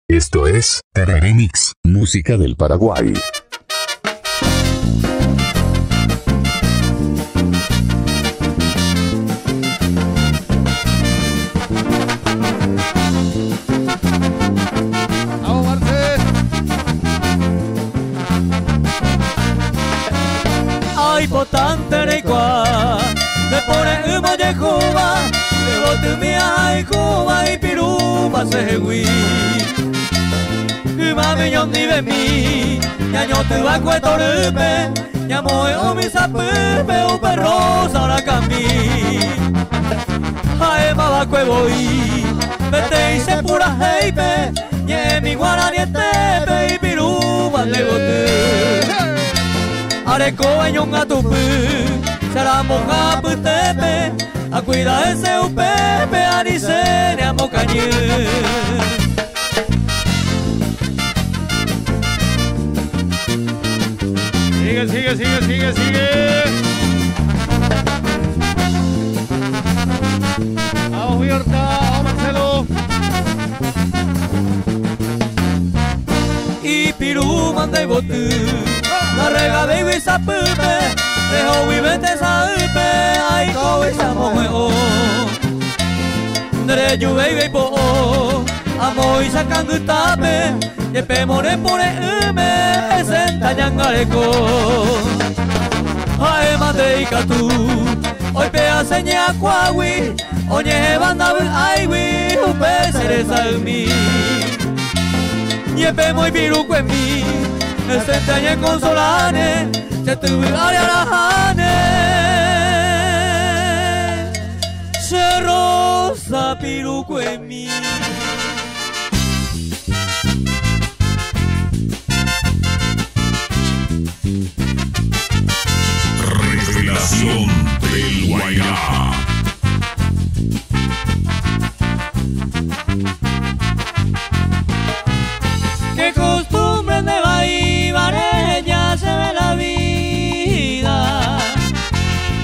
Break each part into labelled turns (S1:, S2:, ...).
S1: Esto es Tereré Mix, música del Paraguay.
S2: ¡Vamos, Marce!
S3: Ay, potante recuá, me pone humo de Cuba, de bote mi ay Cuba y piruma se hui. Mami ñon ni ve mi, ñaño te va cuetorupe, ñamo e o mi sapupe o perro saracambi. Jae maba cuevoi, vete y se pura heipe, ñe mi guaraniete y piruma le bote. Areko eñon atupu, será moja putepe, a cuida ese upepe, arise ne amocañe.
S2: Sigue, sigue, sigue, sigue, sigue. Vamos, Viorta, vamos, Marcelo.
S3: Y pirú manda y botú, la rega baby sapupe, rejo vivete sapupe, ay kobe samoe. Derecho baby po, amo y sacando tape, yepe more pore ume, senta yangareko. Jae mande ikatu, hoy pea seña cuawi, oñe banda aiwi, upe cereza umi. Yepe muy piru mi, senta ñe consolane, se tuve ariarajane. Se rosa piru mi.
S4: Revelación del Guairá.
S3: Qué costumbre de Baibare ya se ve la vida.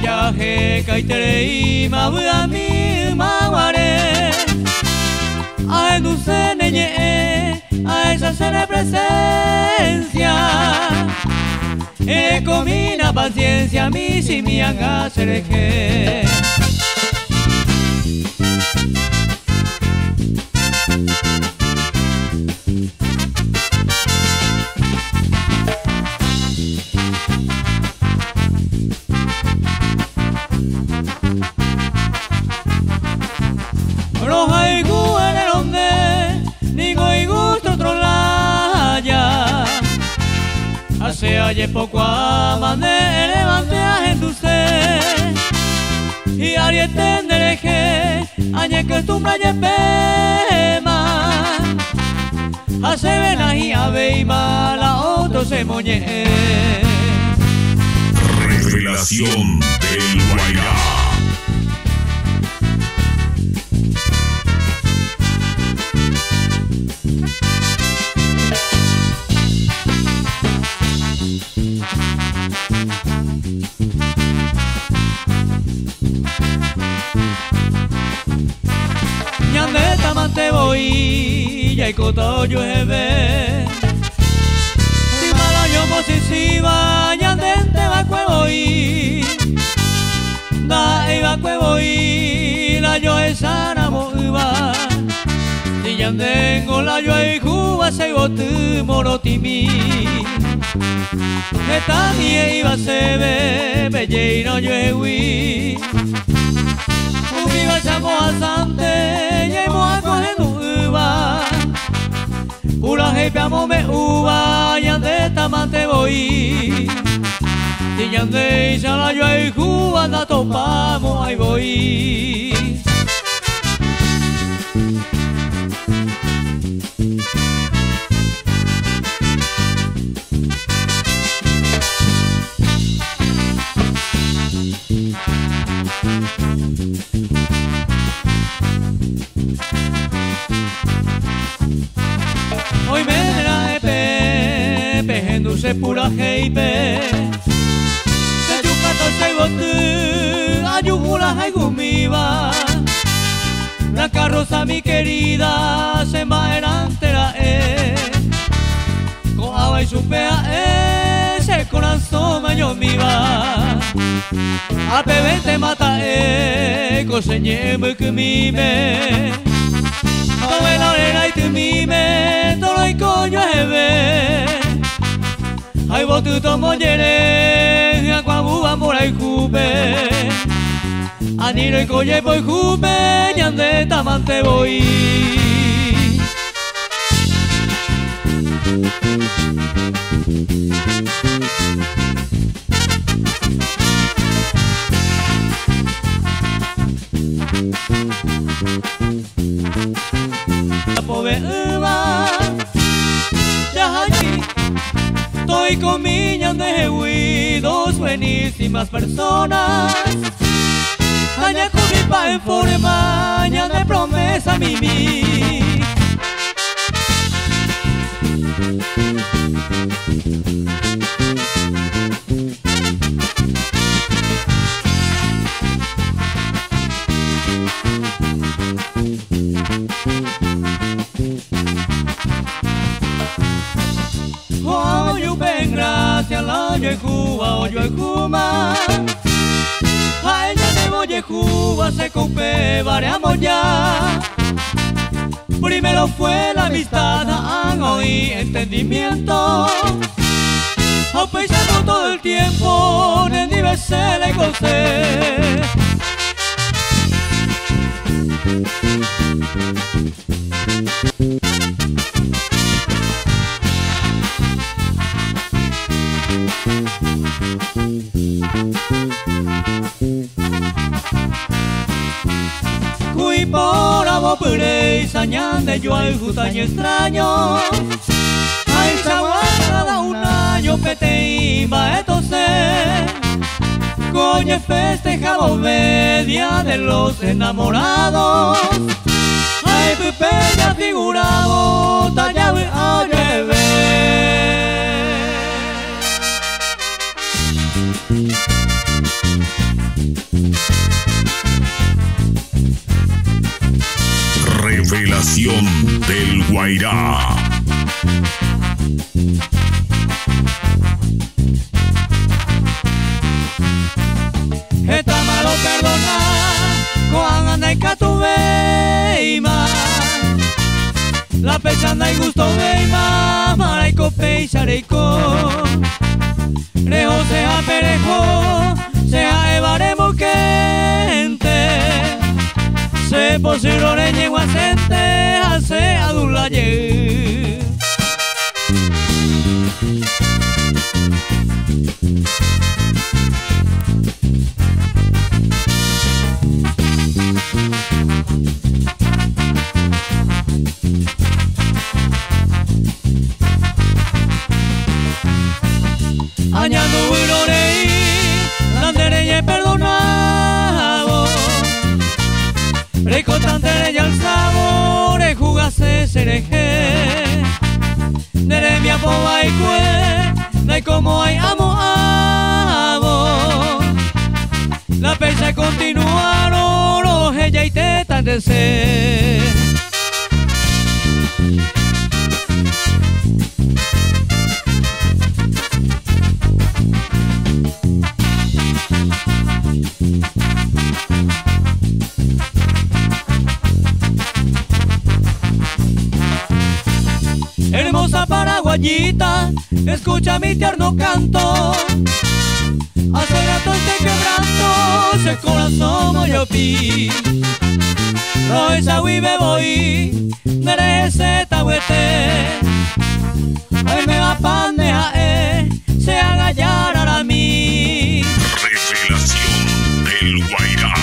S3: Ya je caitere y mabuda mi maguare. A endulce neñe, a esa se le presencia. Comina paciencia, mi si mi anga sereje. Roja y guere donde, nigo y gusto trolaya. Hace ayer poco a mande levante a genduse y ariete endereje añe que tumbra yepema hace vena y ave y mala otro se moñe.
S4: Revelación del Guairá.
S3: Te voy, ya y cotao llueve. Si mala yo mosisiba, ñandente va cuevoy. Da iba cuevoy, la yo esa namo iba. Si ñandengo la yo y cuba se botu morotimi. Esta mi iba se ve, belle y no lluevi. Ubi chamo asante, Pura jefe amo me uva, yande tamante voy. Si yande y la yo y cuba, anda topamos, ahí voy. Hoy me la epe, pejendu se pura heipe. Se yucato se botu, ayugula haigumiba. La carroza mi querida, se maerante la e. corazón mañomiva Ape vente mata eco señe kumime Abuela orera y tumime Toro y coño ebe Ay botu tomo yere Aquabuba mora y jupe Aniro y coye voy jupe Ñande tamante voy. Estoy con mi ñande dos buenísimas personas. Aña con mi pa en forma, de promesa mimi. Cuba o yo Juma A ella de voy Cuba se coupe variamos ya. Primero fue la amistad, hoy entendimiento. A pensando todo el tiempo, ni se le gocé. Sañande yo al jutaño extraño. Ay, cada un año pete iba entonces. Coño festejamos media de los enamorados. Ay, peña figurado, tallado a
S4: Revelación del Guairá.
S3: Esta malo perdona, coan anda y catubeima. La pecha anda y gusto beima, maraico peixareico. Rejo sea perejo, sea evaremo quente. Se posirore yeguacente, hace adulaye. Añando urorei, landereye perdonado. Recontantere y al sabor, jugase sereje. Nere mi apoba y cue, de como hay amo amo. La pecha continuaron, los ella y te de ser. Hermosa paraguayita, escucha mi tierno canto. Hace rato este quebranto, ese corazón moyopi. Roy sawi beboi, nerese tahuete. Hoy me va paneja se haga a mí.
S4: Revelación del Guairá.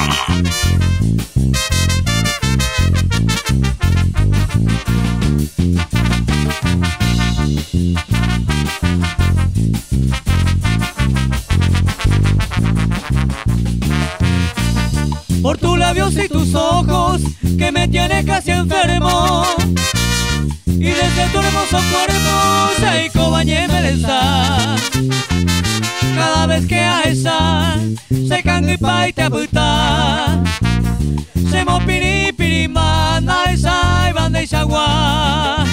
S3: Por tus labios y tus ojos que me tiene casi enfermo, y desde tu hermoso cuerpo se cobañe meleza. Cada vez que a esa se canga y pa y te aputa, se mo piri piri manda esa y banda y sagua.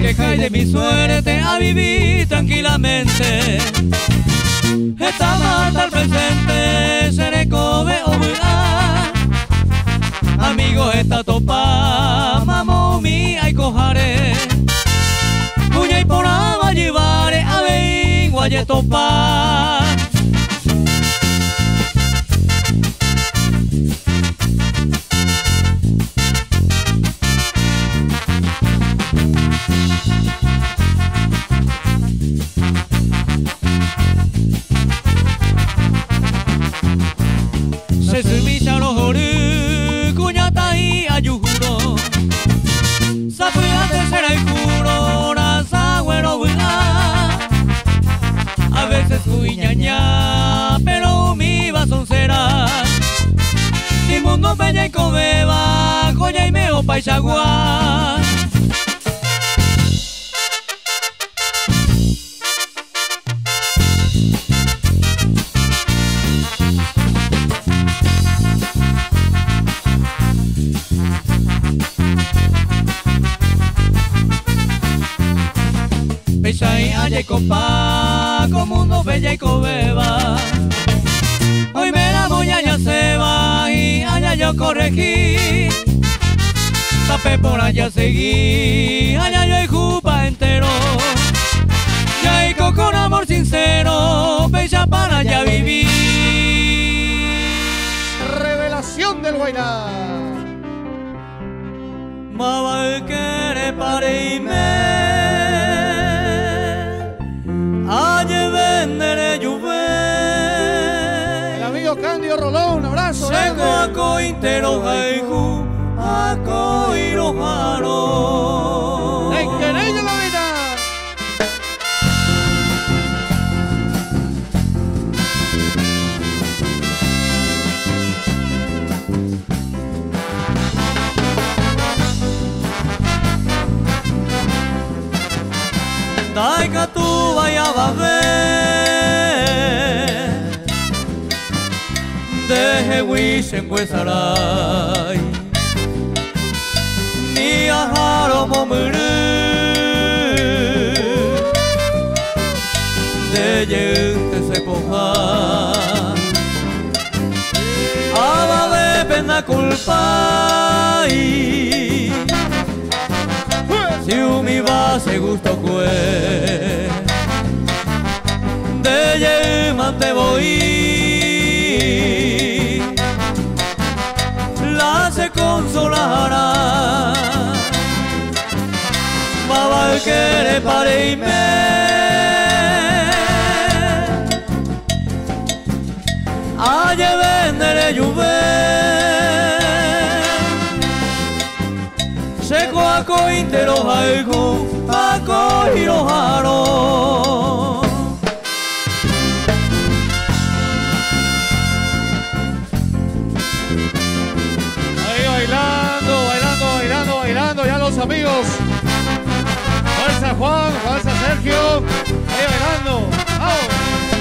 S3: quejáis de mi suerte a vivir tranquilamente. Esta mata al presente, seré kobe obu'a. Amigo, esta topa, mamo mi ay cojare. Cuña y por ama llevaré a vein guaye topa. Se sumisa los joru, cuñata y ayujuro. Sapuyate será el curo, raza güero buena. A veces cuiñaña, pero mi bazón será. Si mundo peña y cobeba, coya y meo paisagua. Pecha y aya y copa, como mundo bella y cobeba. Hoy me la voy a ya se va y allá yo corregí. Tapé por allá seguí, allá yo y jupa entero. Ya y con amor sincero, pecha para allá vivir.
S2: Revelación del Guairá.
S3: Mabal quere pareime. Aye vendere juve.
S2: El amigo Candio Rolón, un abrazo.
S3: Seco ako intero haiku, ako iroharo.
S2: ¡En querella la vida!
S3: Daika tu vaya a ver. Deje wisen huesaray. Ni ajaro momuru. De yente se poja. Aba de pena culpa y si umi va se gusto cue. De yema te voy. La se consolará. Mabal quere pareime. Aye vendere juve. Seco ako intero haiku, ako iroharo.
S2: Ahí bailando, bailando, bailando, bailando, ya los amigos. Fuerza Juan, fuerza Sergio, ahí bailando. ¡Vamos!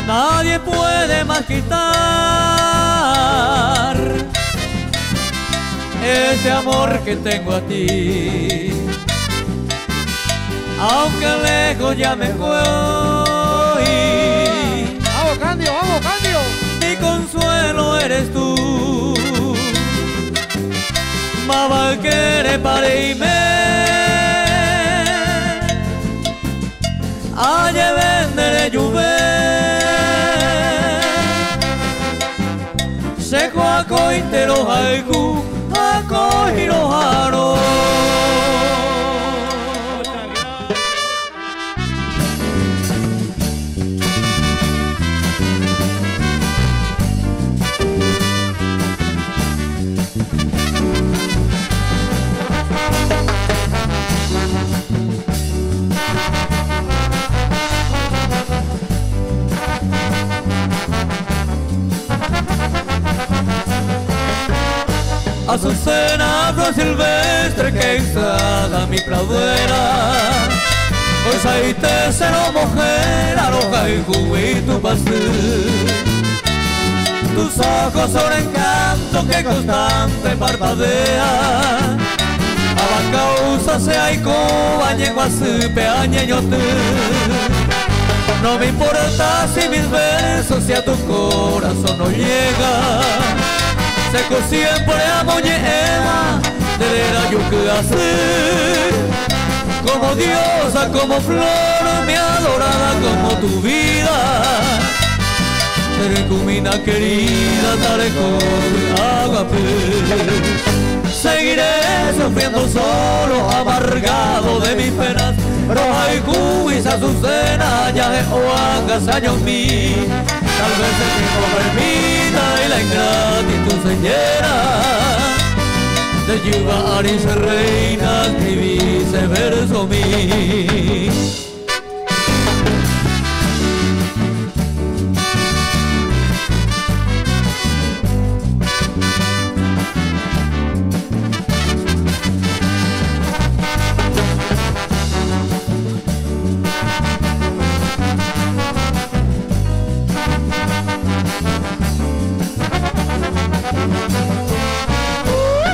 S3: Nadie puede más quitar ese amor que tengo a ti. Aunque lejos ya me voy.
S2: ¡Vamos, Candio! ¡Vamos, Candio!
S3: Mi consuelo eres tú. Mabal quere pareime. Aye vendere juve. Seco ako intero haiku, ako iroharo. Azucena, flor silvestre que exhala mi pradera. Pues ahí te será mujer, arroja y juguí tu pastel. Tus ojos son encanto que constante parpadea. A causa se aikóva ñeguasýpe añeñoty. No me importa si mis versos si a tu corazón no llega. Seco siempre amo ñe'ẽva nde rerayuky asy. Como diosa, como flor, mi adorada, como tu vida. Terekumina querida, tareko agape. Seguiré sufriendo solo, amargado de mis penas. Roja y cubis azucena, ya de oaxaca años mi. Tal vez el tiempo permita y la ingratitud se llena. De llevar y ser reina, escribí ese verso mi.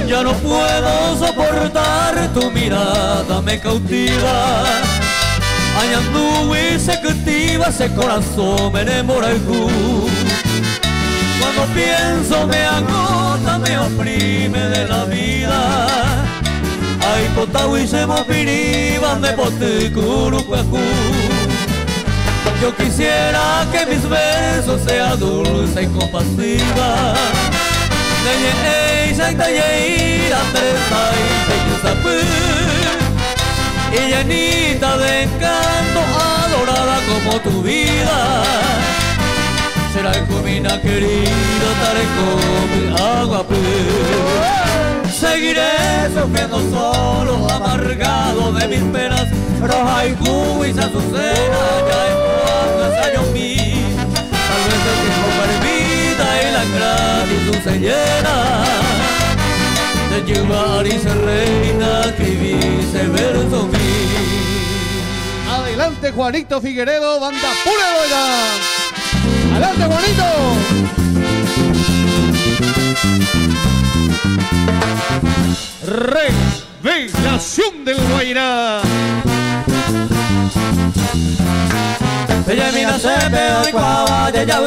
S3: Ya no puedo soportar tu mirada, me cautiva. Añandú y se cultiva ese corazón, me enamora el Cuando pienso me agota, me oprime de la vida. Ay, potau y se mopiriba de poticurucuajú. Yo quisiera que mis versos sean dulce y compasiva. Y llenita de encanto, adorada como tu vida. Será cumina querida, tareko agua. Seguiré sufriendo solo, amargado de mis penas. Roja y cubis azucena, ya en años mi. Tal vez el tiempo permita y la gratitud se llena. De llevar y ser reina, escribí ese verso mío.
S2: Adelante Juanito Figueredo, banda pura buena. Adelante Juanito. Revelación del Guairá.
S3: Ella se me cuava, ya ya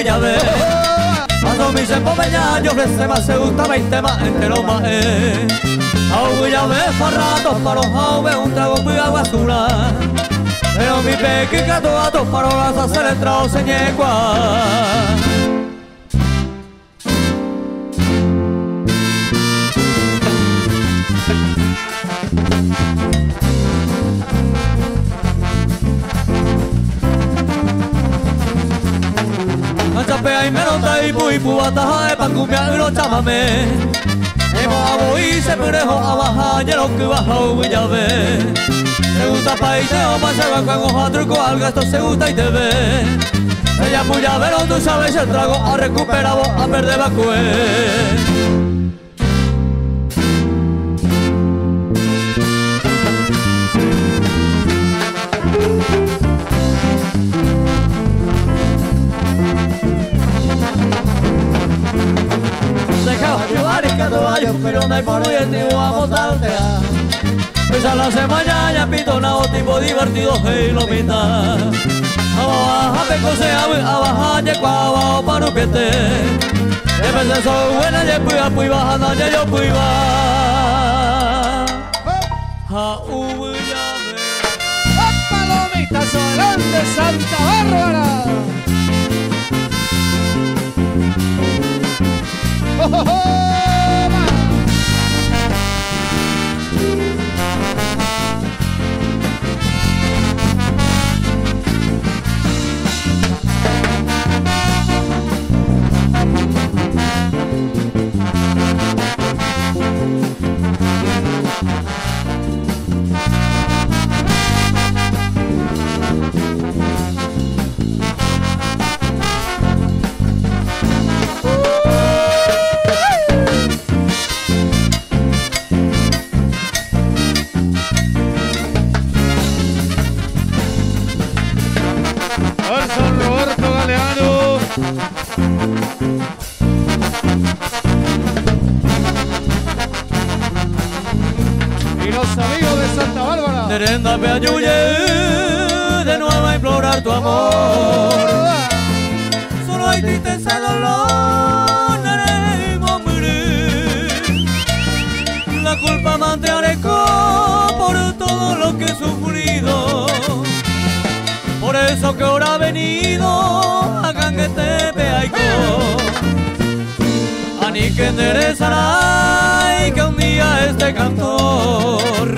S3: ya ve. Cuando mi se pomeña, yo ofrece más, se gusta 20 más, entero más. Au ya ve, farratos para los un trago muy basura. Pero mi pequeña toda tus parolas hacer el trago se ñecua. Ay, me nota y pui puata de pancumbia y lo chamame. Hemos aboí se purejo abaja y lo que baja y ya ve. Se gusta pa' y te o pa' se va con hoja truco al gasto se gusta y te ve. Se llama ya pero tú sabes el trago a recuperar vos a perder vacue. Pero no hay por hoy el tío vamos a Pesa la semana ya pito nao tipo divertido hey lo mitad. Abaja peco se abaja ye cuava o parupiete. De veces soy buena ye puya pui baja na ye yo pui va. Ja u ya ve.
S2: Palomitas adelante Santa Bárbara. ¡Oh, oh, oh! Los amigos de Santa Bárbara.
S3: Nerenda pe ayuye de nuevo a implorar tu amor. Solo hay tristeza y dolor, neremo morir. La culpa manteareco por todo lo que he sufrido. Por eso que ahora ha venido a Ganguetepe aiko. Ani que enderezará y que un día este cantor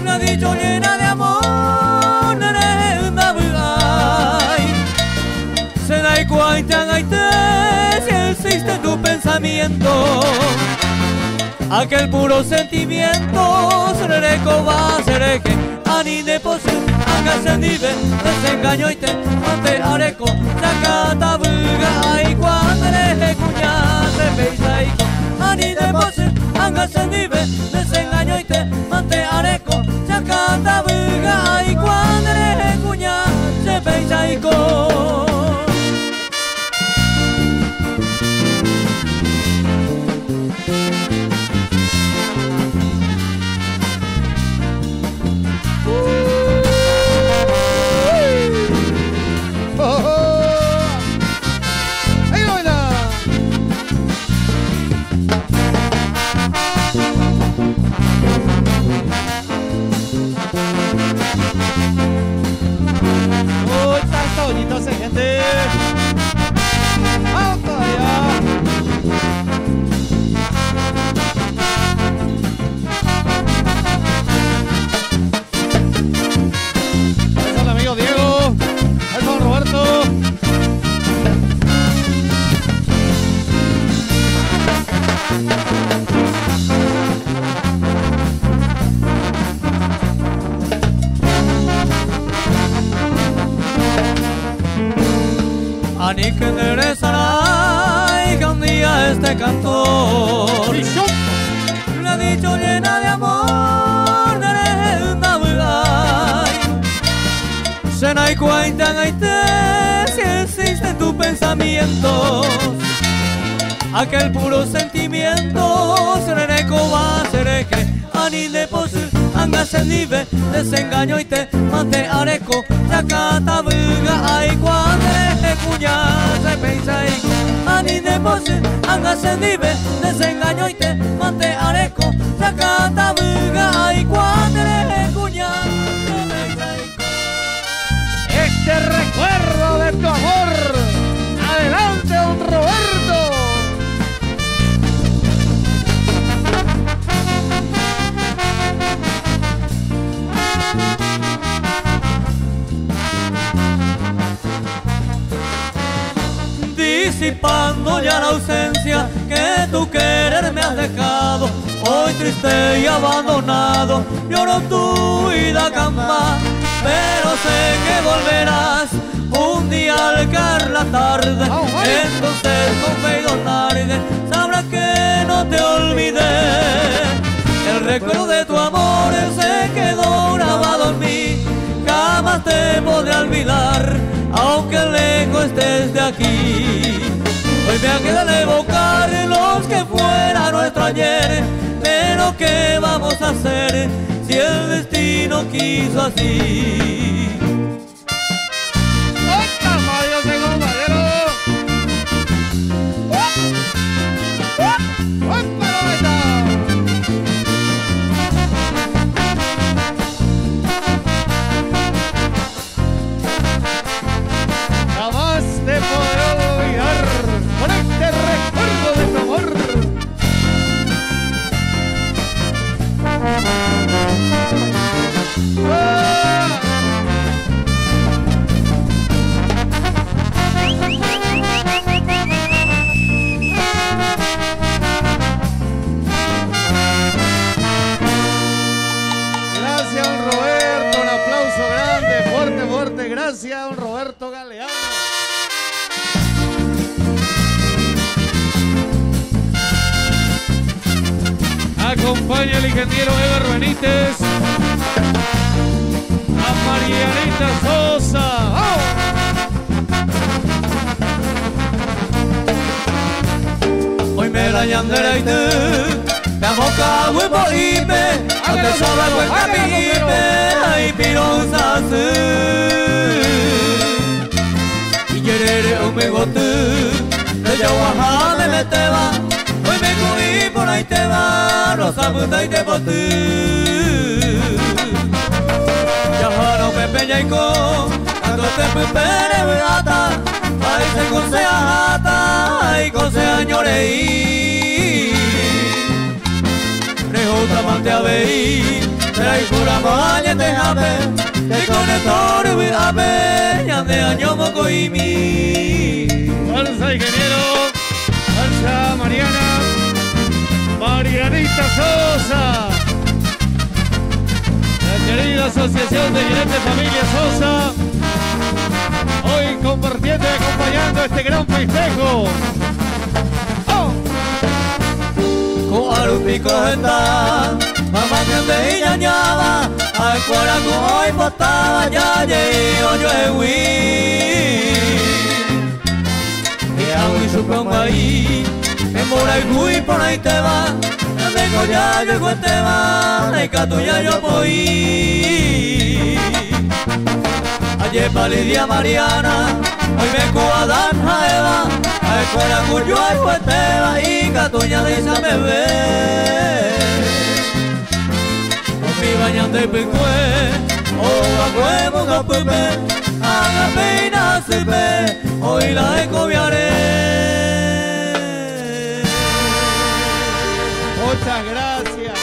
S3: me ha dicho llena de amor, nerenda buay. Se da igual te agaite si existe tu pensamiento. Aquel puro sentimiento, serereko va, sereje, ani de pose, hágase nive, desengaño y te, mate areco, sacata buga, ay cuandere, cuña, se peisaiko, ani de pose, hágase nive, desengaño y te, mate areco, sacata buga, ay cuandere, cuña, se peisaiko. Ani que enderezará y que un día este cantor le ha dicho llena de amor, nerenda buay. Sena y cuenta gaite si existe en tus pensamientos aquel puro sentimiento, sereneco va sereje, ani de pose, anga se nive, desengaño y te mate areco, chacata buga ay cuandre cuña se peisaiko, ani de pose, anga se nive, desengaño y te mate areco, chacata buga ay cuandre cuña se peisaiko.
S2: Este recuerdo de tu amor, adelante don Roberto.
S3: Disipando ya la ausencia que tu querer me has dejado, hoy triste y abandonado, lloro tu ida camba, pero sé que volverás un día al caer la tarde, entonces con fe y donarde sabrás que no te olvidé. El recuerdo de tu amor se quedó grabado en mí, jamás te podré olvidar, aunque lejos estés de aquí. Hoy me queda evocar los que fuera nuestro ayer, pero ¿qué vamos a hacer si el destino quiso así?
S2: Jamás te podré olvidar con este recuerdo de tu amor. ¡Ah! Gracias, don Roberto. Un aplauso grande, fuerte, fuerte. Gracias, don Roberto Galeano. Acompaña el ingeniero Ever Benítez a Marianita Sosa. ¡Vamos!
S3: Hoy me la yanderaite, Pe amokaguy mbo'ípe Atesava'ekue kapi'ípe Ha ipiro'ysãsy Ijerére umi goty Ndejoguaha memetéva Oimeku'i porãitéva Rosapytaite poty Jahárõ pépe jaiko Katuete pype revy'áta Ha'éicha aikose añorei Rehótamante avei Teraipuramo añetehápe Tekoneto ryvy'ápe Ñande año mokõimi.
S2: Fuerza, ingeniero. Fuerza, Mariana. Marianita Sosa. La querida Asociación de Gerentes Familia Sosa. Hoy compartiendo y acompañando este gran festejo. ¡Oh!
S3: Ko'árupi heta Mamá ñande iñañáva Aikuéra ku oipotáva Jajei ojoehegui Hi'ag̃ui chupe ombyai Emborayhu iporãitéva Ñandeko jajoeguetéva Ndaikatu jajopoi Ajépa Lidia Mariana Oime ku Adán ha Eva Ha'ekuéra ku joayhuetéva Ikatu ñandeicha meve Umíva ñande pykue Oguakue mokapýpe Ág̃a péina hasýpe Oĩ la hekoviare.
S2: Muchas gracias.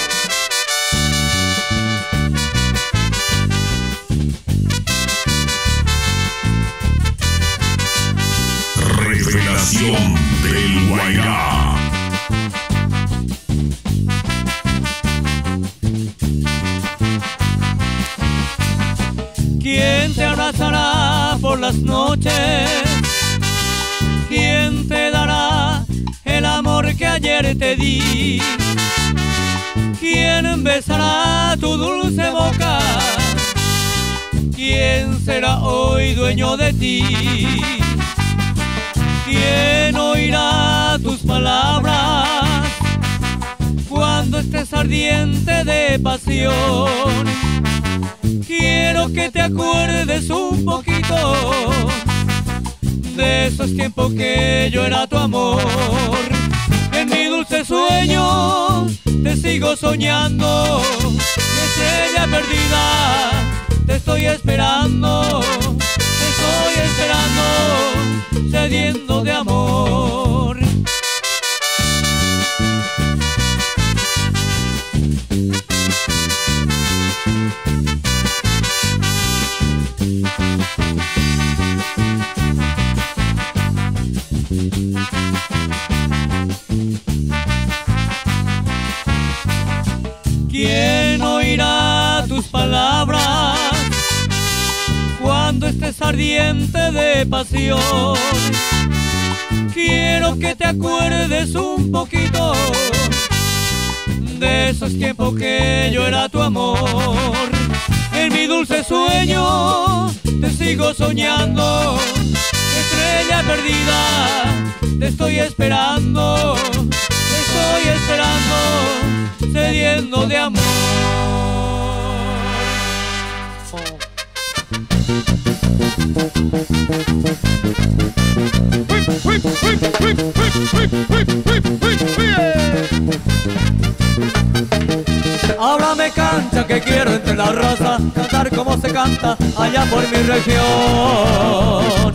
S4: Revelación del Guairá.
S3: ¿Quién te abrazará por las noches? ¿Quién te dará el amor que ayer te di? ¿Quién besará tu dulce boca? ¿Quién será hoy dueño de ti? ¿Quién oirá tus palabras cuando estés ardiente de pasión? Quiero que te acuerdes un poquito de esos tiempos que yo era tu amor. En mi dulce sueño te sigo soñando, mi estrella perdida, te estoy esperando, te estoy esperando, sediento de amor. ¿Quién oirá tus palabras cuando estés ardiente de pasión? Quiero que te acuerdes un poquito de esos tiempos que yo era tu amor. En mi dulce sueño te sigo soñando, estrella perdida, te estoy esperando, te estoy esperando, sediento de amor. Ábrame cancha que quiero entre la raza cantar como se canta allá por mi región.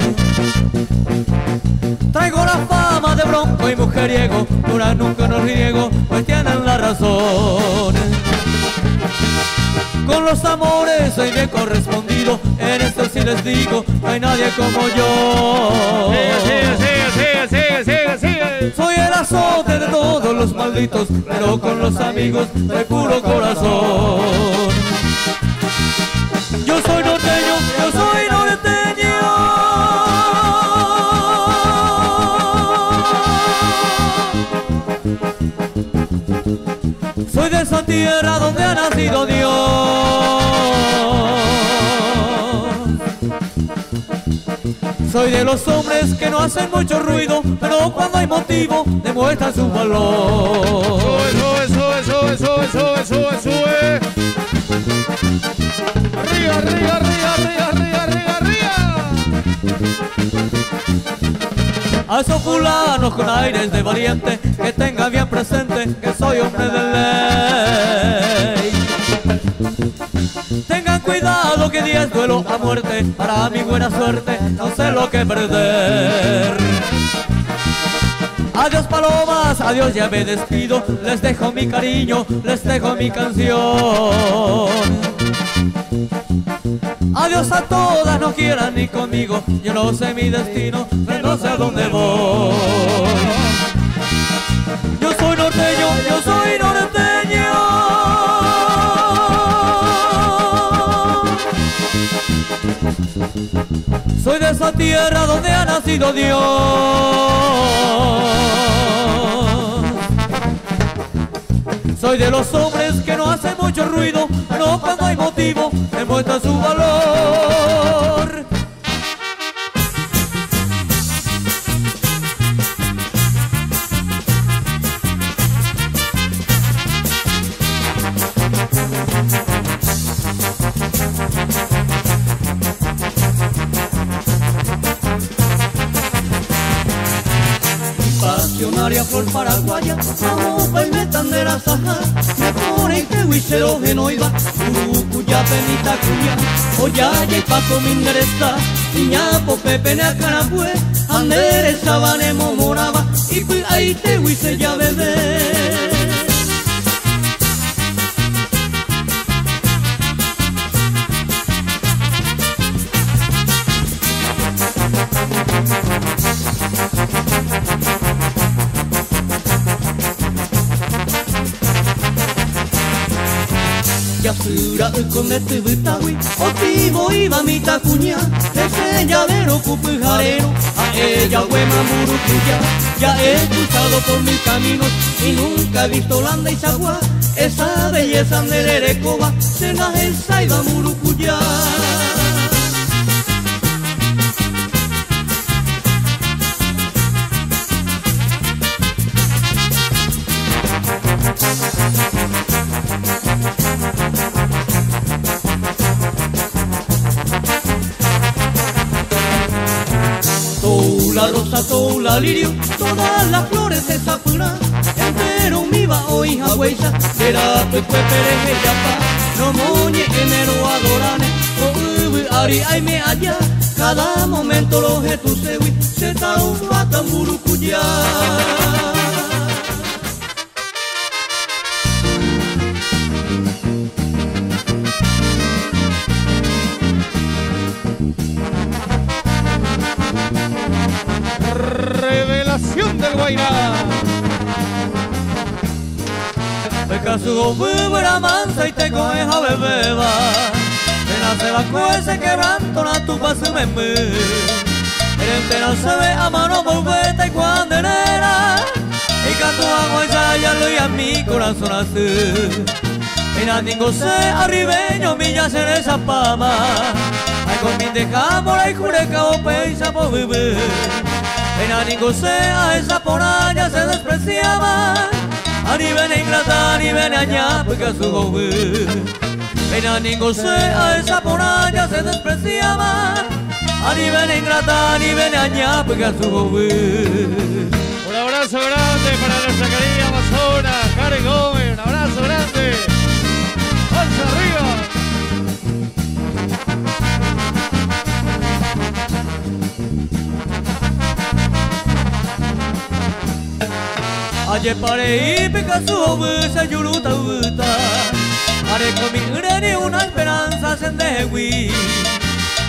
S3: Traigo la fama de bronco y mujeriego, dura nunca no riego, pues tienen la razón. Con los amores soy bien correspondido, en esto sí les digo, no hay nadie como yo.
S2: Sigue, sigue, sigue, sigue, sigue, sigue.
S3: Soy el azote de todos los malditos, pero con los amigos de puro corazón. Yo soy norteño, yo soy norteño. Soy de esa tierra donde ha nacido Dios. Soy de los hombres que no hacen mucho ruido, pero cuando hay motivo demuestran su valor.
S2: Sube, sube, sube, sube, sube, sube, sube, sube. Arriba, arriba, arriba, arriba, arriba, arriba, arriba.
S3: A esos fulanos con aires de valiente, que tenga bien presente que soy hombre de ley. Tengan cuidado que 10 duelo a muerte, para mi buena suerte no sé lo que perder. Adiós palomas, adiós ya me despido, les dejo mi cariño, les dejo mi canción. Adiós a todas, no quieran ni conmigo, yo no sé mi destino, pero no sé a dónde voy. Yo soy norteño, yo soy norteño. Soy de esa tierra donde ha nacido Dios. Soy de los hombres que no hacen mucho ruido, no cuando hay motivo, demuestran su valor. Pasionaria flor paraguaya, amopa y metandera sajá, me pone y te huicero genoiba, urucuya penita cuña, oyaya y paco minderesta, niñapo pepe neacarabue, andere sabane momoraba, y pu ahí te huice ya bebé. Yasura ukonete butawi, otibo iba mita cuña, ese llavero cupujarero, a ella huema murucuya. Ya he cruzado por mil caminos y nunca he visto landa y sagua, esa belleza de Lerecoba, se la esa iba murucuya. La rosa, tola, lirio, todas las flores de sapura, entero mi va o hija hueisa, será tu pereje yapa, no moñe enero adorane, o ubu ari ay me allá, cada momento lo tu sewi, se ta un mata murucuya.
S2: Revelación del Guairá.
S3: Pecaso buena mansa y te coge a bebeba. Se nace la cuece quebranto la tupa se me mu. Entera se ve a mano volvete y cuando era. Y canto agua y ya lo y a mi corazón azul. Mira ningo se arribeño milla se esa pama. Ay con mi dejamos la y jureca o peisa po bebé. Enaningo sea esa poraña se despreciaba. Ani ven ingrata, ni ven allá, porque su joven. Enaningo sea esa poraña se despreciaba. Ani ven ingrata, ni ven allá, porque su joven.
S2: Un abrazo grande para nuestra querida amazona, Karen Gómez. Un abrazo grande. ¡Alza arriba!
S3: Ayer paré y Picasso se yuruta uta. Haré con mi ni una esperanza se endewi.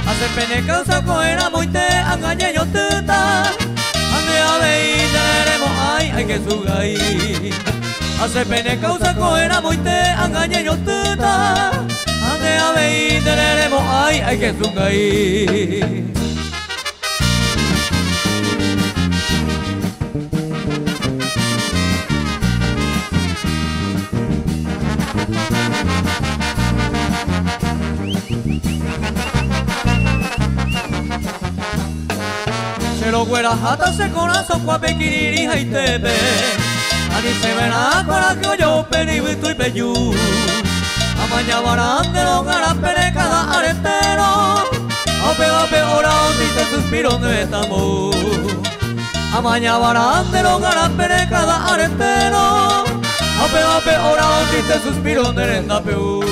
S3: Hace pene causa coera moite angañe yo tuta. Ande a vei tenemos ay ay que sugai. Hace pene causa coera moite angañe yo tuta. Ande a vei tenemos ay ay que sugai. Pero güera jata se corazón cuape kiriri jaitebe. Ani se verá para que yo penibuto y peyú. Amañabarán de los garapere cada aretero. Ope ora te suspiro de tambor. Amañabarán de los garapere cada aretero. Ope ora te suspiro de rendapeu.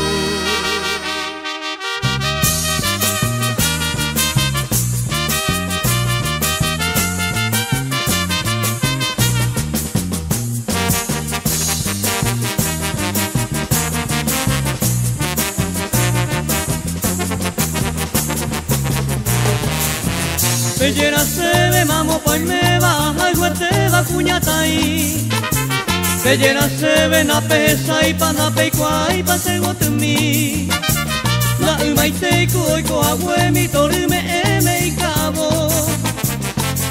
S3: Bellera se ve mamo pa me baja y huete va cuñatai. Bellera se ve na pesa y pa na pe y pa se gotumi. La umaite ko ko agüe mi torume eme y cabo.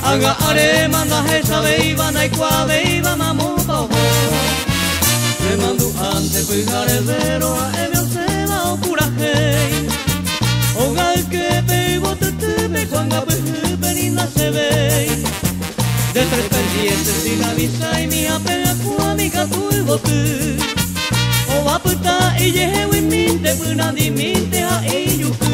S3: Aga are manda esa ve iba na ikua ve iba mamo pa ojo. Me mando ante pujare vero a eme o se va o curaje. Oga que pe bote me cuanga se ve de tres pendientes y la visa y mi apega cuamica tu y botu o va puta y yehe minte punandi minte a iyuku.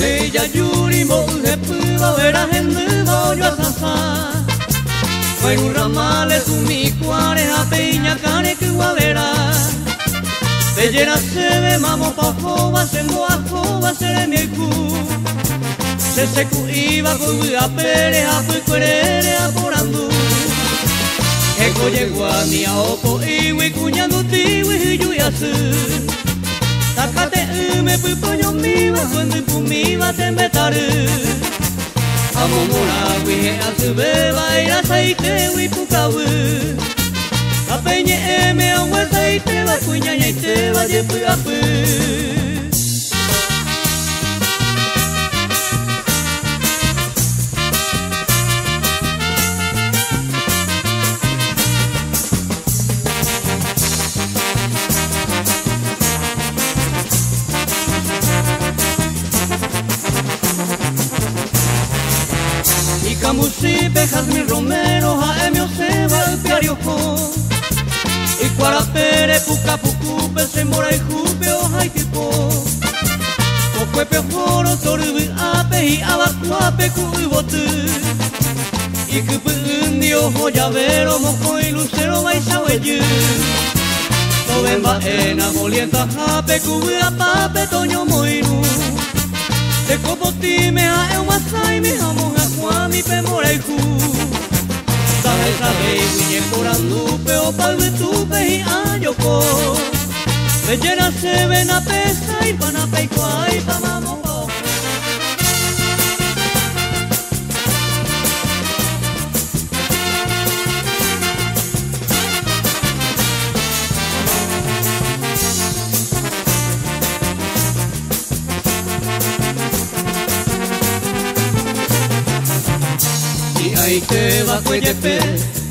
S3: Ella yuri mo ujepuba vera henduba oyo asasa. Fueron ramales umi cuare a peña care que guavera. Bellera se ve mamo pa jova se moa jova se le mieku. Se secu iba con a pere a puerere a porandu. Eko yegua mi a opo iwi cuñando tiwi yuyasu. Takate ume pupoño miwa kuendu pumiwa tembetaru. Amomora wihe asube baira saite wipukawu. Apeñe eme agua saite va kuñañaite va yepuapu. Camusipe, Jazmín Romero, Jaemio Seba, Piariojo. Y Cuarapere, Pucapucupe, Semora y Jupe, Ojaitipo. Cocuepe, Joro, Torubi, Ape, y Abacuape, Cuibotu. Y Cupu, Indio, Joyavero, Mojo y Lucero, Baisahueyu. Toben, Baena, Molienta, Jape, Cubiapape, Toño, Moinu. Te copotime, Aehuasai, mi jamón, mi pemoreju. Sabe sabe wiñe porandupe o palvetupe y ayoko. Bellera se ven a pesa y pana pe y pa mamo pa. Ahí te va cuellepe,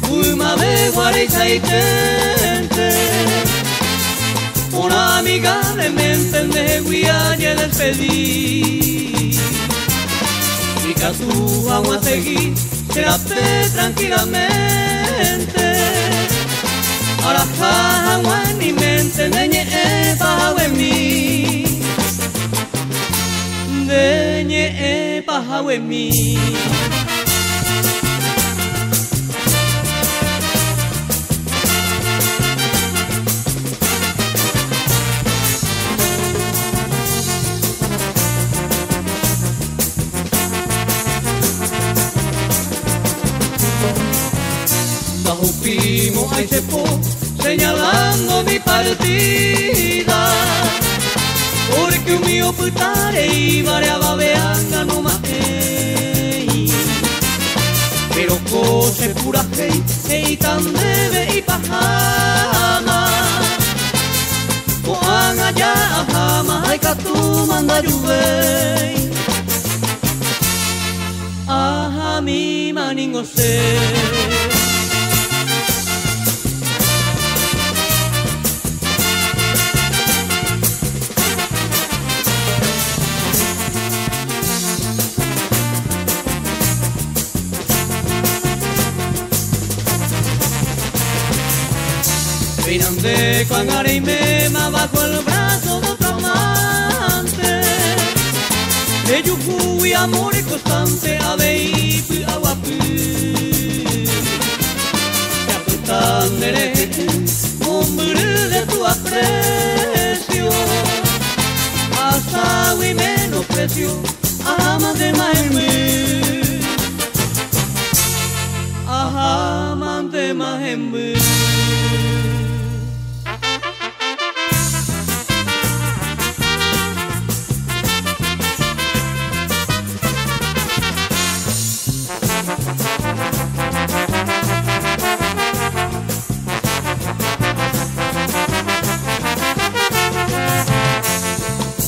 S3: una vez guarichaitente. Una amigablemente me guía y despedí. Y cazú agua seguí, será pe tranquilamente. Ahora ja agua en mi mente, neñe e pa mi. Neñe e pa mi. Pimo ay sepo señalando mi partida, porque un mío putare y variaba veanga no más. Pero cose pura hey, hey tan debe y pajama. Coan allá ajama ay catu manda lluvei. ningo che. Pinande cuando y mema bajo el brazo de otro amante. De yuju y amor constante aveipu aguapu. Caputandere, hombre de tu aprecio. Hasta y menosprecio, amante mahembe. Amante mahembe.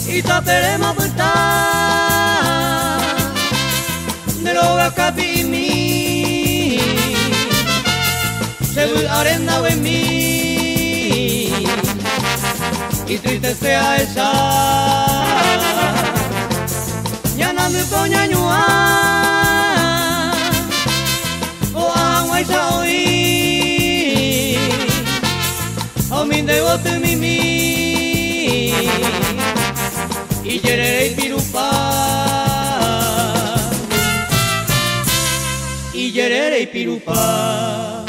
S3: Itaperema puta Neroga kapi mi Sebu arena we mi Y triste sea esa Ñanandu koñañua O agua isa oi Ominde gotu mimi Y yerere y pirupa. Y yerere y pirupa.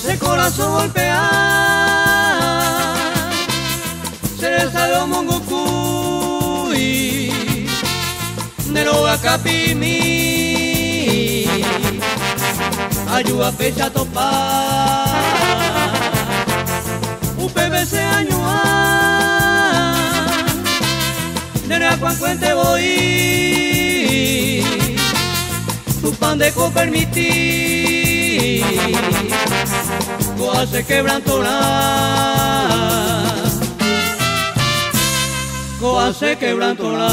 S3: Se corazón golpea. Neroga kapimi Ayuda pecha topa UPBC añua Nere cuan cuente voy Tu pan de co permitir Coa se quebrantorá Coa se quebrantorá.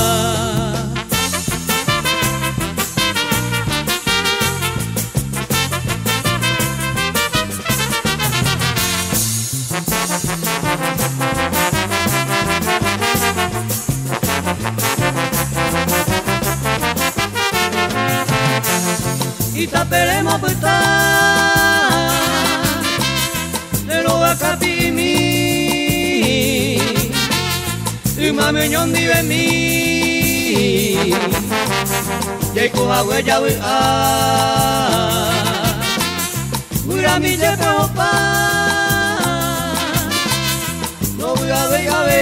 S3: Itaperema puta Neroga kapimi Umame ñondi mi Jaiko hawe yawe a Urami jepe opa No ugabe gabe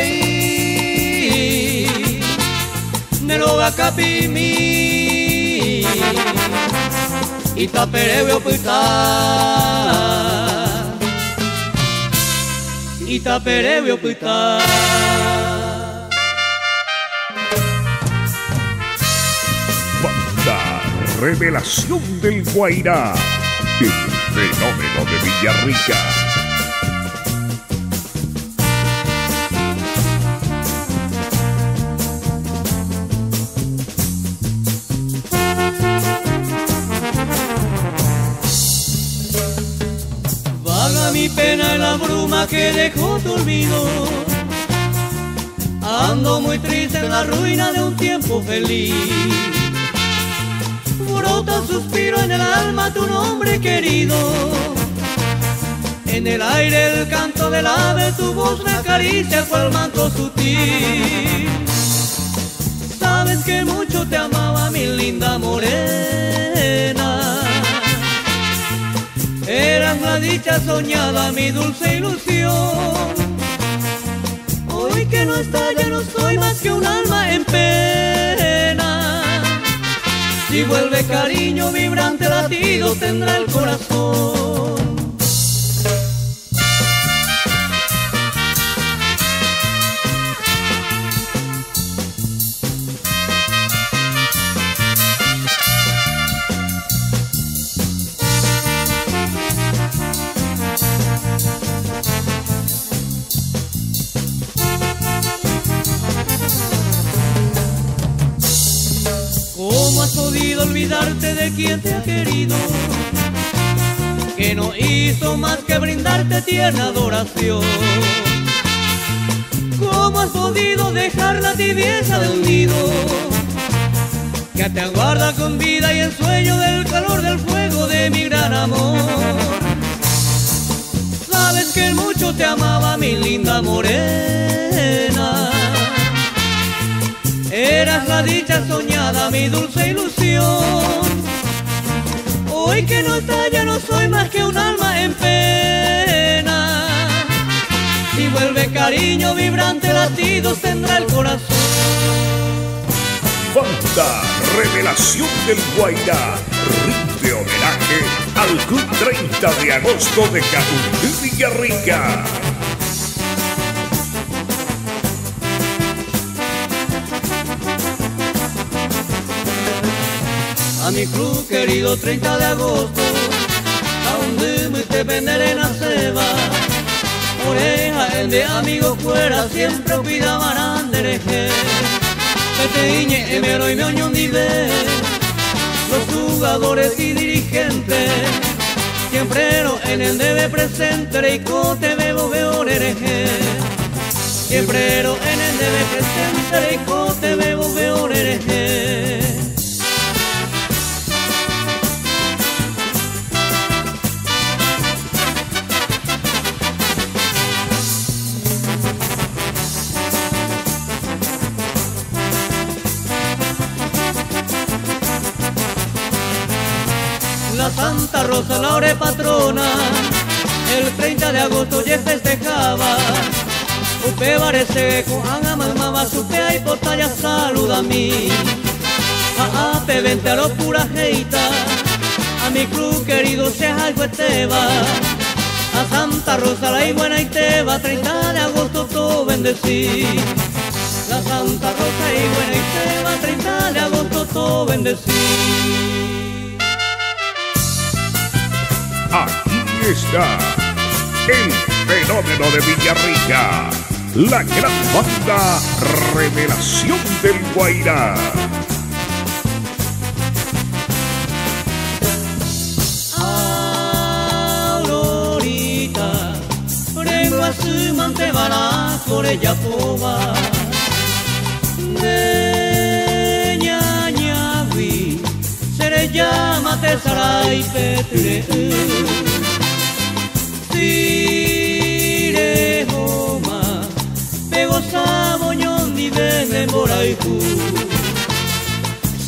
S3: Neroga kapimi Itaperebe opyta Itaperebe opyta.
S4: Banda Revelación del Guairá, el fenómeno de Villarrica.
S3: Vaga mi pena en la bruma que dejó tu olvido. Ando muy triste en la ruina de un tiempo feliz. Brota un suspiro en el alma tu nombre querido. En el aire el canto del ave, tu voz me acaricia cual manto sutil. Sabes que mucho te amaba mi linda morena. Eras la dicha soñada, mi dulce ilusión. Hoy que no está ya no soy más que un alma en pena. Si vuelve cariño, vibrante latido tendrá el corazón. olvidarte de quien te ha querido, que no hizo más que brindarte tierna adoración? ¿Cómo has podido dejar la tibieza de un nido que te aguarda con vida y en sueño del calor del fuego de mi gran amor? Sabes que mucho te amaba, mi linda morena. Eras la dicha soñada, mi dulce ilusión. Hoy que no está ya no soy más que un alma en pena. Si vuelve cariño vibrante, latidos tendrá el corazón.
S4: Banda Revelación del Guairá rinde homenaje al Club 30 de Agosto de Catunduy, Villarrica.
S3: A mi club querido 30 de agosto, aún de te venderé en la ceba. Oreja el de amigo fuera, siempre pida marandereje. Pete iñe, emero y meoñón dive, los jugadores y dirigentes, siempre ero en el debe presente, y cote bebo veo hereje. Siempre ero en el debe presente, y cote bebo veo hereje. La Santa Rosa, la ore patrona, el 30 de agosto ya festejaba. Upe varese con angamamaba, supe ay potaya saluda a mí. A ape vente a lo pura jeita, a mi club querido se algo esteba. A Santa Rosa la iguana y teba, 30 de agosto todo bendecí. La Santa Rosa iguana y teba, 30 de agosto todo bendecí.
S4: Aquí está el fenómeno de Villarrica, la gran banda Revelación del Guairá.
S3: Aurorita, lengua su mantevara, corella poba. Neñañagui, se llama Tesaray Petre. Sirejoma, pego saboñón di bene moraiku.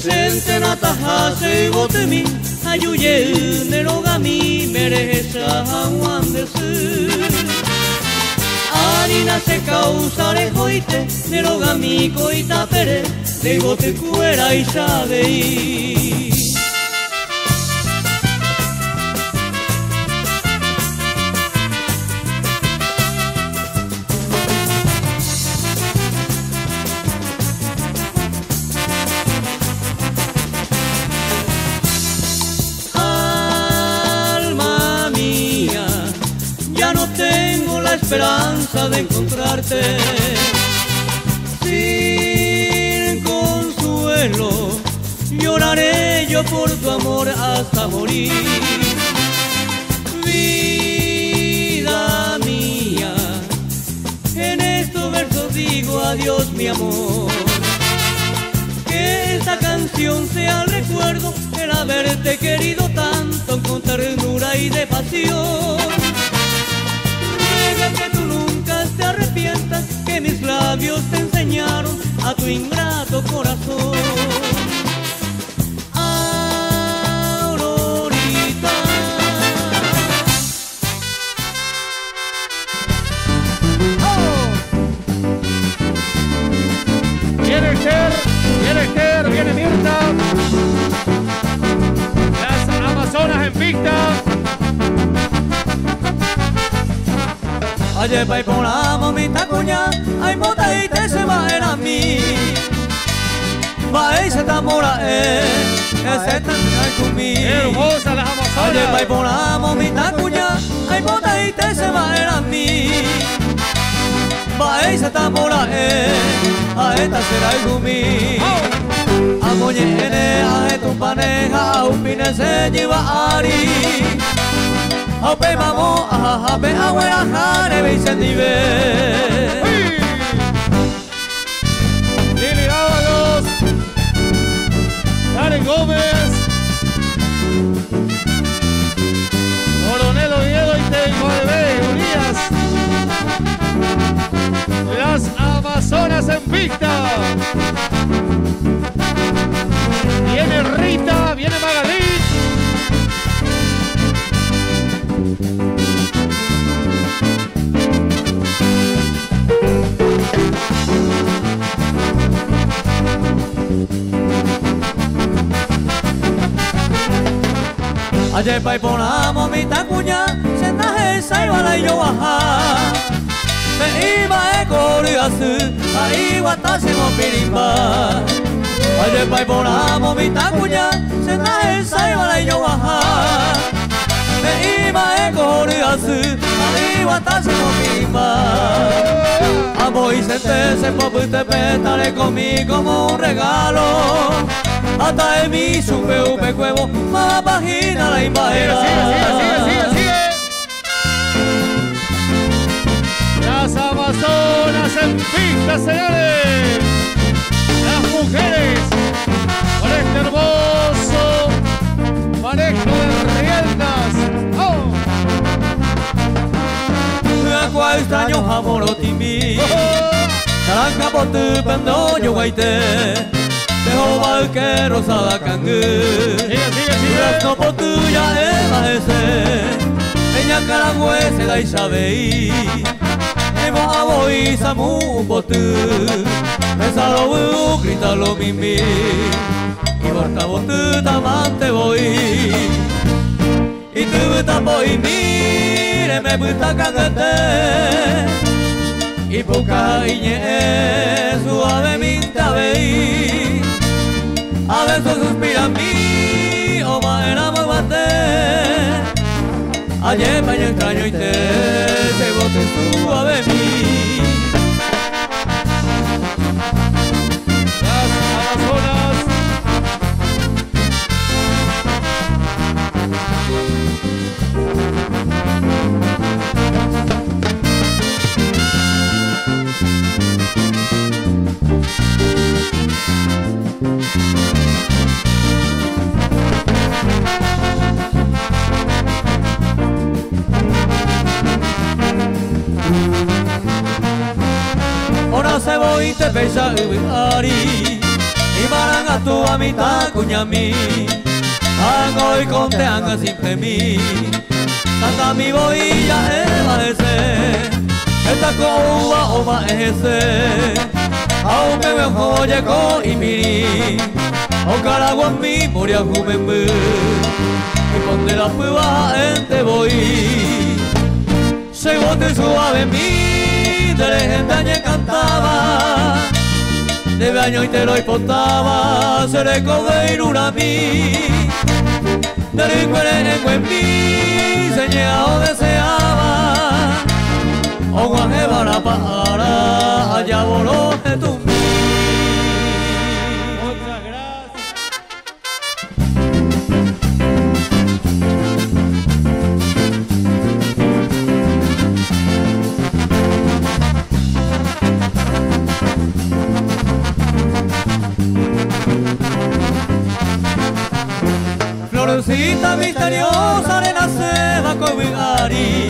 S3: Centena taja se botemi, ayuye nerogami, mereza juan desu. Harina se causare joite, nerogami koita pere, de bote cuera y sabei. Alma mía, ya no tengo la esperanza de encontrarte. Sin consuelo lloraré yo por tu amor hasta morir. Vida mía, en estos versos digo adiós mi amor. Que esta canción sea el recuerdo el haberte querido tanto con ternura y de pasión. Ruega que tú nunca te arrepientas, que mis labios te enseñaron a tu ingrato corazón. Aurorita.
S2: ¡Oh! Viene Esther, viene Esther, viene Mirta. Las Amazonas en pista.
S3: Ayer pa' por la momita cuña, ay mota y te se va a mí. Va ese tambora, ese tan cumi.
S2: Hermosa las Amazonas.
S3: Ayer pa' por la momita cuña, ay mota y te se va a mí. Va ese tambora, a esta será el gumi.
S2: ¡Oh!
S3: Amoñe'ẽne ahetũpane ha ahupíne che jyva ári. Ha upémamo ahahápe agueraha revéi chendive.
S2: Lili Ábalos, Karen Gómez, Coronel Oviedo y Tegualbe, Urias. Las Amazonas en pista. Viene Rita, viene Magalí.
S3: Ayer pa' ponamos mi tacuña, sentaje saiba la yo baja. Me iba a corriasu, ahí guatásimo pirimba. Ayer pa' ponamos mi tacuña, sentaje saiba la yo baja. Me iba a corriasu, ahí guatásimo pirimba. Amo y sente se popute petare comí como un regalo. Hasta en mi supe upe cuevo, más página la invadera.
S2: Sigue, sigue, sigue, sigue, sigue. Las Amazonas en pista, señores. Las mujeres con este hermoso manejo de riendas. ¡Oh!
S3: Agua extraño amorotimi. Naranja botu pendo yo guaite. Jehová que rosada cangu.
S2: Sigue, sigue, sigue.
S3: Durazno botu ya eva ese. Peña caragüe se da Isabei. Emo aboi samu botu. Pensalo bu gritalo mimi. Y borta botu tamante voy. Y tu tapo y mire me buta cangete. Y poca iñe suave minta vei. A veces suspira mi o ma bate. Ayer me extraño y te bote suave mi.
S2: Las Amazonas.
S3: Ora se voy te pesa ari y maranga tu amita cuñami. Ango y conte anga simple mi. Tanta mi voy ya eva ese. Esta coa o ma ese. Aún me veo joye co y miri. O caragua mi moria jumembu. Y ponte la prueba en te voy. Se bote suave mi. De gente cantaba. De baño y te lo hipotaba. Se le coge irurami. De ricuere en buen mi. Señao deseaba. O guaje para para. Allá voló de tu.
S2: Muchas gracias.
S3: Florcita misteriosa de la ceba cobiari.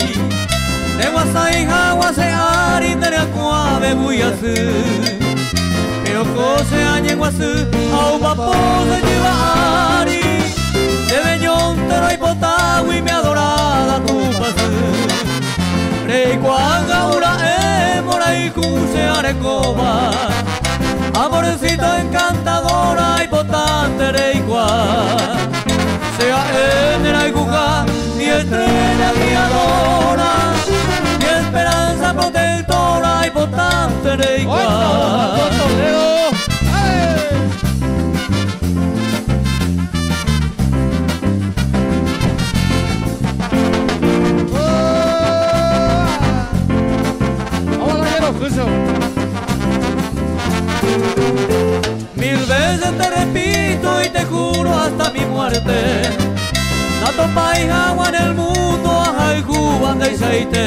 S3: De guasai jaguaseari de la cuave buyasu. Pero cose añeguasu au papo se lleva ari. De beñón te lo hipotawi mi adorada tu pasu. Reikuanga ura e morai cuse arecoba. Amorcito encantadora y potante reikua. Sea en el aiguja mi estrella guiadora, mi esperanza protectora y potante reikua. Mil veces te Tato agua en el mundo ahayhúva ndeichaite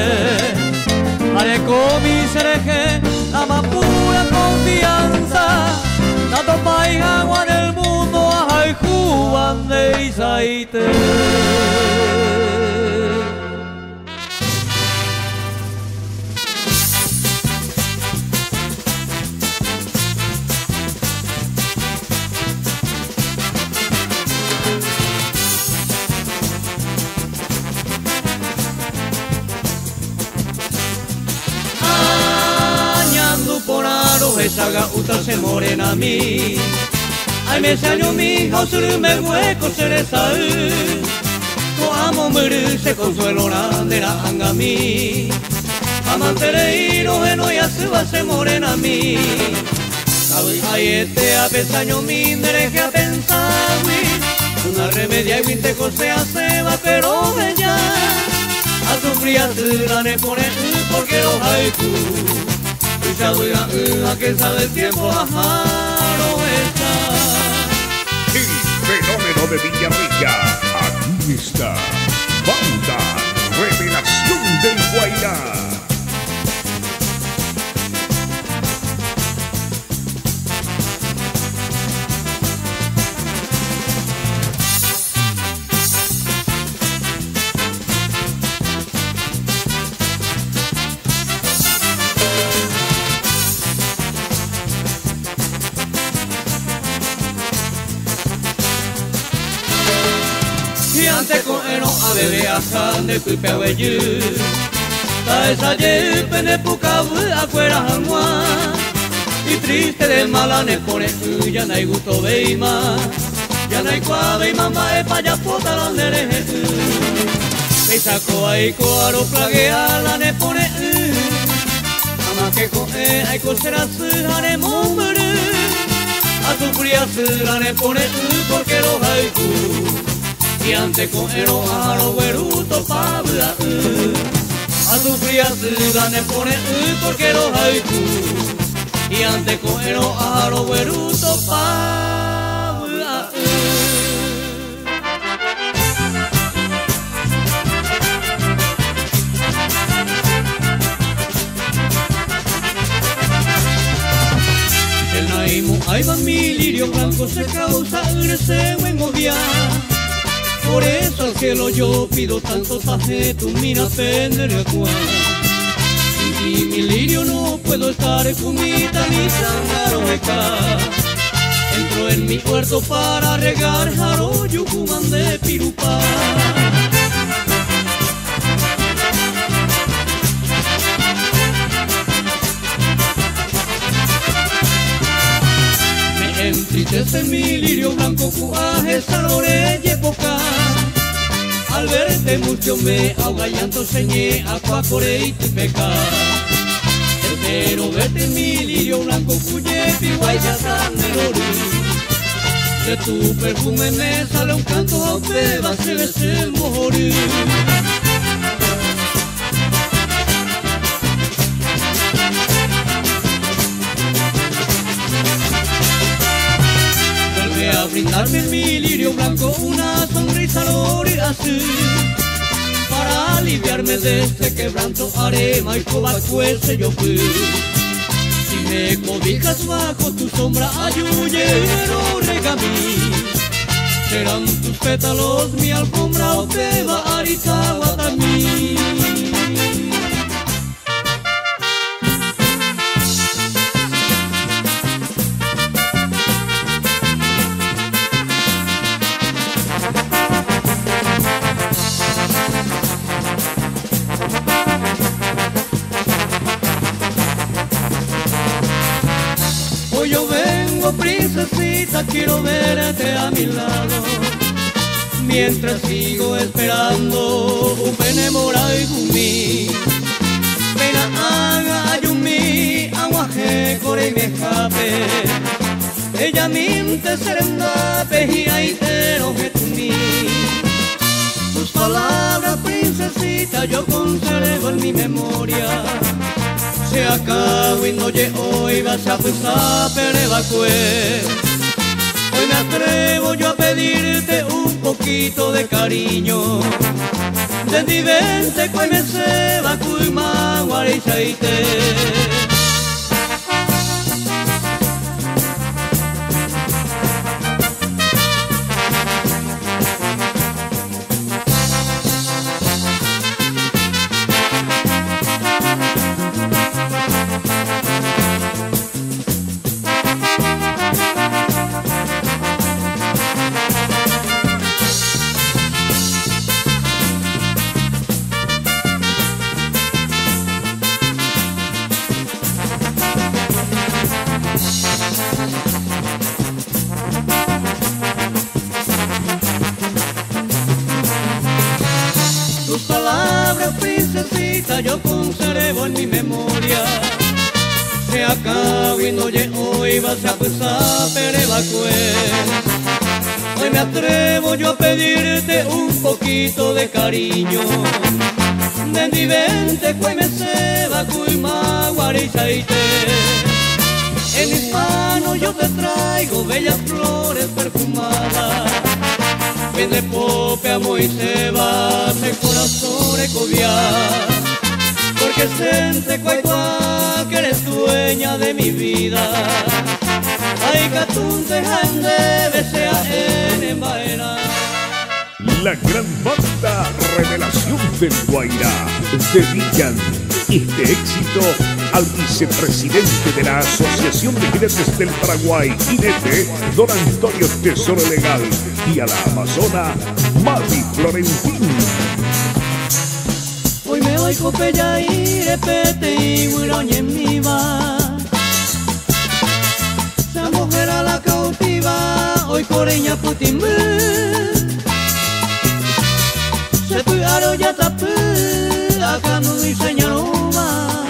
S3: Arekomi cherehe la más pura confianza. Tatopái agua en el mundo ahayhúva ndeichaite. Poraro esa gauta se morena mi. Ay me saño mi hausuru me hueco se resau Ko amo muru se consuelo randera angami. Amantere iro eno yasuba se morena mi. Sabe ayete a pesaño mi dereje a pensar Una remedia y winte se se va pero ella. A sufrir a ne pone porque lo haiku A que sabe el tiempo está.
S4: El fenómeno de Villarrica. Aquí está. Banda Revelación del Guairá.
S3: Ero a bebe aja de pipe aweyu Ta esa ye pene puka afuera hangua Y triste de mala ne pone ya no hay gusto veima. Ya no hay cua veima ma e pa ya pota la nere Peisa ko ai ko aro plaguea la ne pone Ama que ko e ai ko será su hare momuru A sufrir la ne pone porque lo haiku Y ante con ero aro weruto pabla A sufrir la ne pone porque lo haiku. Y ante con ero aro weruto pabla El naimo ay va mi lirio blanco se causa ese buen Por eso al cielo yo pido tanto taje tu mira pender. Sin ti mi lirio no puedo estar con mi ni sangaroeca. Entro en mi huerto para regar jaro yucuman de pirupa. Me entristece mi lirio blanco cuaje salore yepoca. Al verte mucho me ahoga llanto señé acuacore y tipeca. Espero verte mi lirio blanco cuye piguay ya De tu perfume me sale un canto a beba se les el morir. Vuelve a brindarme mi lirio blanco una sonrisa lori azul. Para aliviarme de este quebranto haré y yo fui. Si me cobijas bajo tu sombra ayuyero regamí. Serán tus pétalos mi alfombra o te va arita guatamí. Princesita, quiero verte a mi lado. Mientras sigo esperando un penemora y gumi. Pena haga ayumi, aguaje, core y me escape. Ella minte serenda, pejía y tero getumi. Tus palabras, princesita, yo conservo en mi memoria. Se acabó y no hoy vas a pesar, pero evacue. Hoy me atrevo yo a pedirte un poquito de cariño. De vente cueme se va cuima guarichaite. Tus palabras, princesita, yo conservo en mi memoria. Se acabó y no hoy vas a pesar, pero evacue. Hoy me atrevo yo a pedirte un poquito de cariño. De mi vente, cueme se va, cuima, guarichaite. En mis manos yo te traigo bellas flores perfumadas. Vende pope a Moisés, se corazón recobiar. Porque sente cuaicua que eres dueña de mi vida. Ay, catunte, jande, besea en baena.
S4: La gran banda Revelación del Guairá dedican este éxito al vicepresidente de la Asociación de Jinetes del Paraguay, Jinete, don Antonio Tesoro Legal, y a la amazona Mari Florentín.
S3: Hoy me voy copella y repete y huiroñe en mi va. Esa mujer a la cautiva, hoy coreña putimú. Se puaro ya tapú, acá no diseñaroba.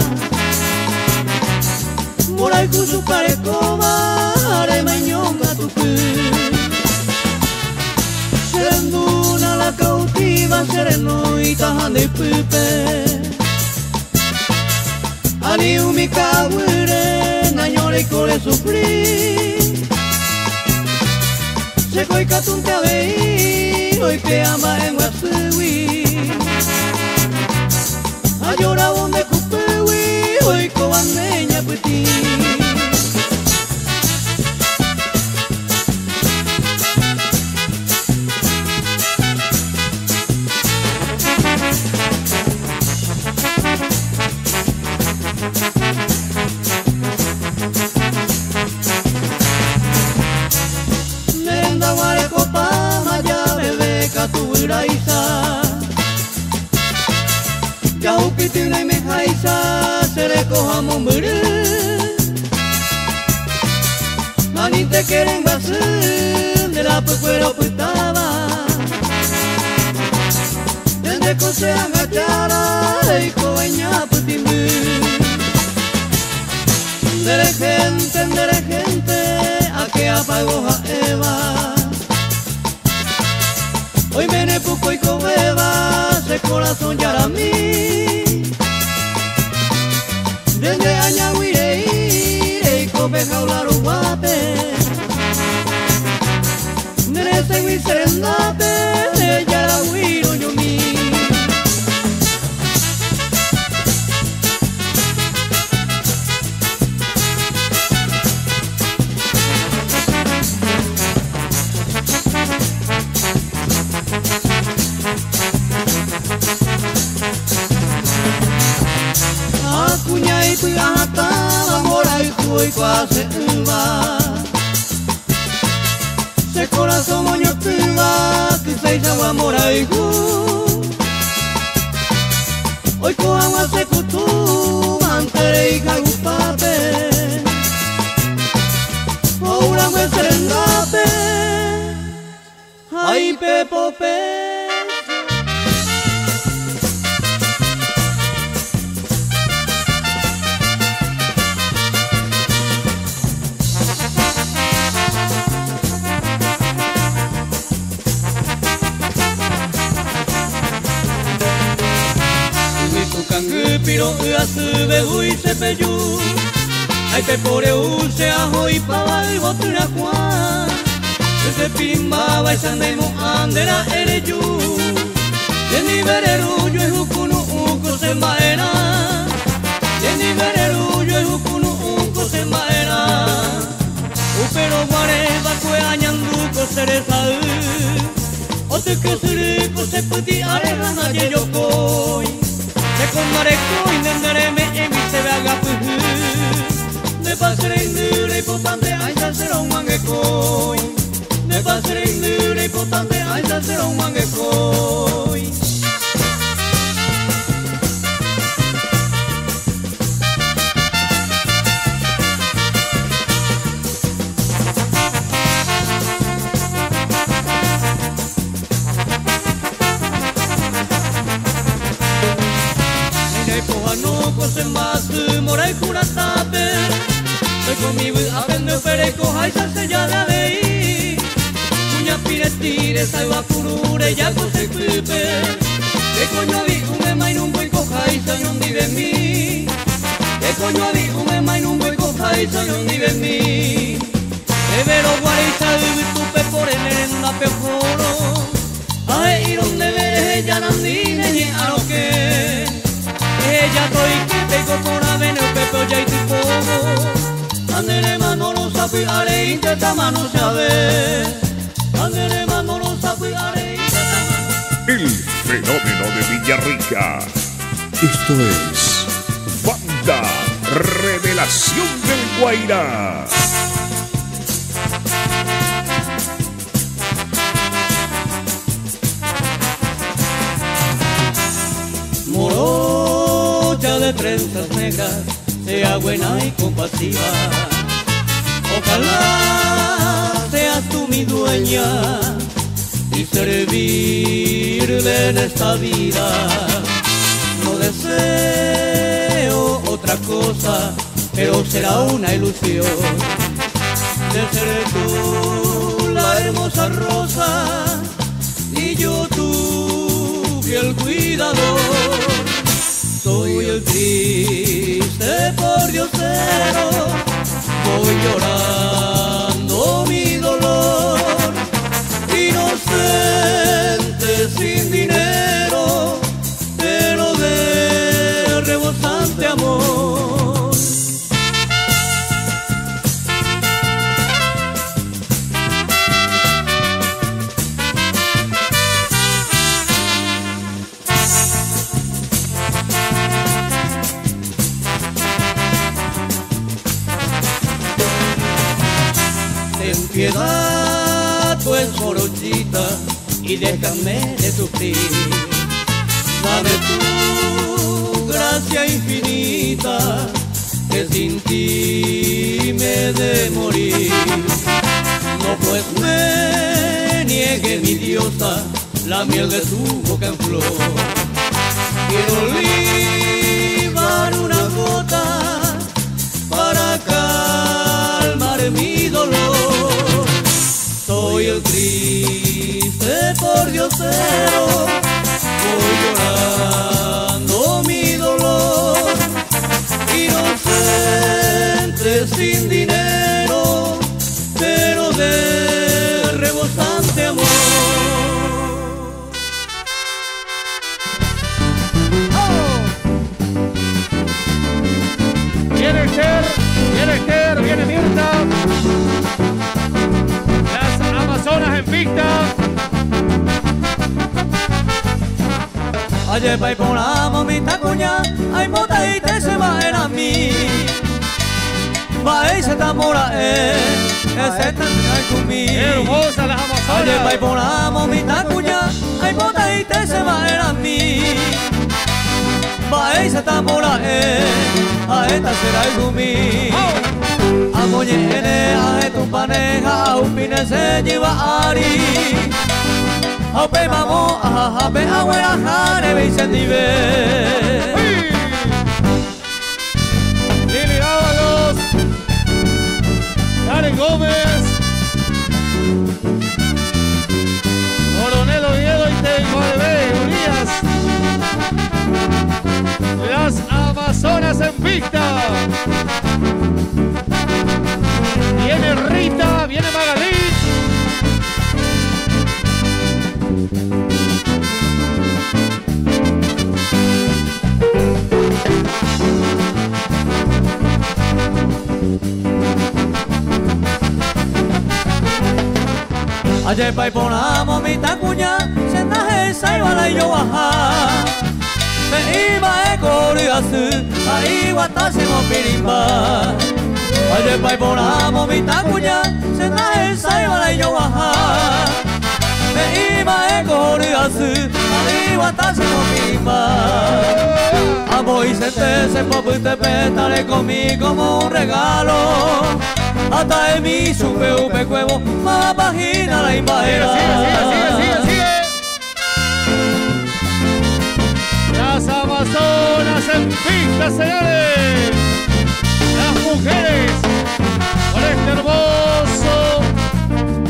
S3: Moray cusu parecoba, aremañonga tupú. Serenduna la cautiva, sereno y tajande pupe. Ani umi cabure, nañore y core sufrir. Se coi catunte a veir, hoy que ama en guasuwi. A llorar donde cupewi, hoy cobaneña puti. Te quieren de la puera putaba. Desde que se agachara y coña putimú. De gente, a que apagó a Eva. Hoy me nepuco y cobeba, ese corazón ya a mí. Desde añaguire y cobe jaular guape. Se corazón oñotuba, que se llama moraigu. Hoy coagua se cutu, mantere y jagupape. Oura me serendape, ay pepope. Piro uasube ui sepeyu. Ay pe pore use ajo y pava y botura juan. Ese pirimba baisandemo andera ereyu. Yeni vereru yo ejukunu uko se maera. Yeni vereru yo ejukunu uko se maera. Upero guare bakue añanduko serezau. Otukusuru se puti arehana yeyokoi. Sekomareko inendereme emite beagapuhu. De pasere indure potante aiza zero mangekoi. De pasere indure potante aiza zero mangekoi.
S4: El fenómeno de Villarrica. Esto es Banda Revelación del Guairá.
S3: Morocha de trenzas negras, sea buena y compasiva. Ojalá seas tú mi dueña y servirle en esta vida. No deseo otra cosa, pero será una ilusión de ser tú la hermosa rosa y yo tu fiel cuidador. Soy el triste pordiosero, voy llorando mi dolor, inocente sin dinero, pero de rebosante amor. Ten piedad, pues, morochita, y déjame de sufrir. Dame tu gracia infinita, que sin ti me he de morir. No pues me niegue mi diosa la miel de su boca en flor. Quiero libar una gota para calmar mi dolor. Soy el triste pordiosero, voy llorando mi dolor, inocente sin dinero, pero de rebosante amor.
S2: ¡Oh! Viene Esther, viene Esther, viene Mirta. Las Amazonas en pista.
S3: Ayer pa' por la mamita cuña, ay mota y te se va en a mí. Va ese tambora, ese tambora cumí.
S2: Hermosa las Amazonas.
S3: Ayer pa' por la mamita cuña, ay mota y te se va en a mí. Va ese tambora, a esta será el cumí. A moñene, a tu paneja, a upine se lleva ari. Aupe mamo, ajaja, pe abuela, jare, ve.
S2: Lili Ábalos, Karen Gómez, Coronel Oviedo y Tegualbe, Urias. Las Amazonas en pista. Viene Rita, viene Magalí.
S3: Ajépa iporãmo mitãkuña che ndahechaiva la ijoguaha. He'i mba'éko hory asy ha iguata che mopirĩmba. Ajépa iporãmo mitãkuña che ndahechaiva la ijoguaha. He'i mba'éko hory asy ha iguata che mopirĩmba. Amoĩsete che popytépe tarekomi como un regalo. Hasta emi chupe upekuévo mávapa hína la imba'erã.
S2: Sigue, sigue, sigue, sigue, sigue. Las Amazonas en pista, señores. Las mujeres con este hermoso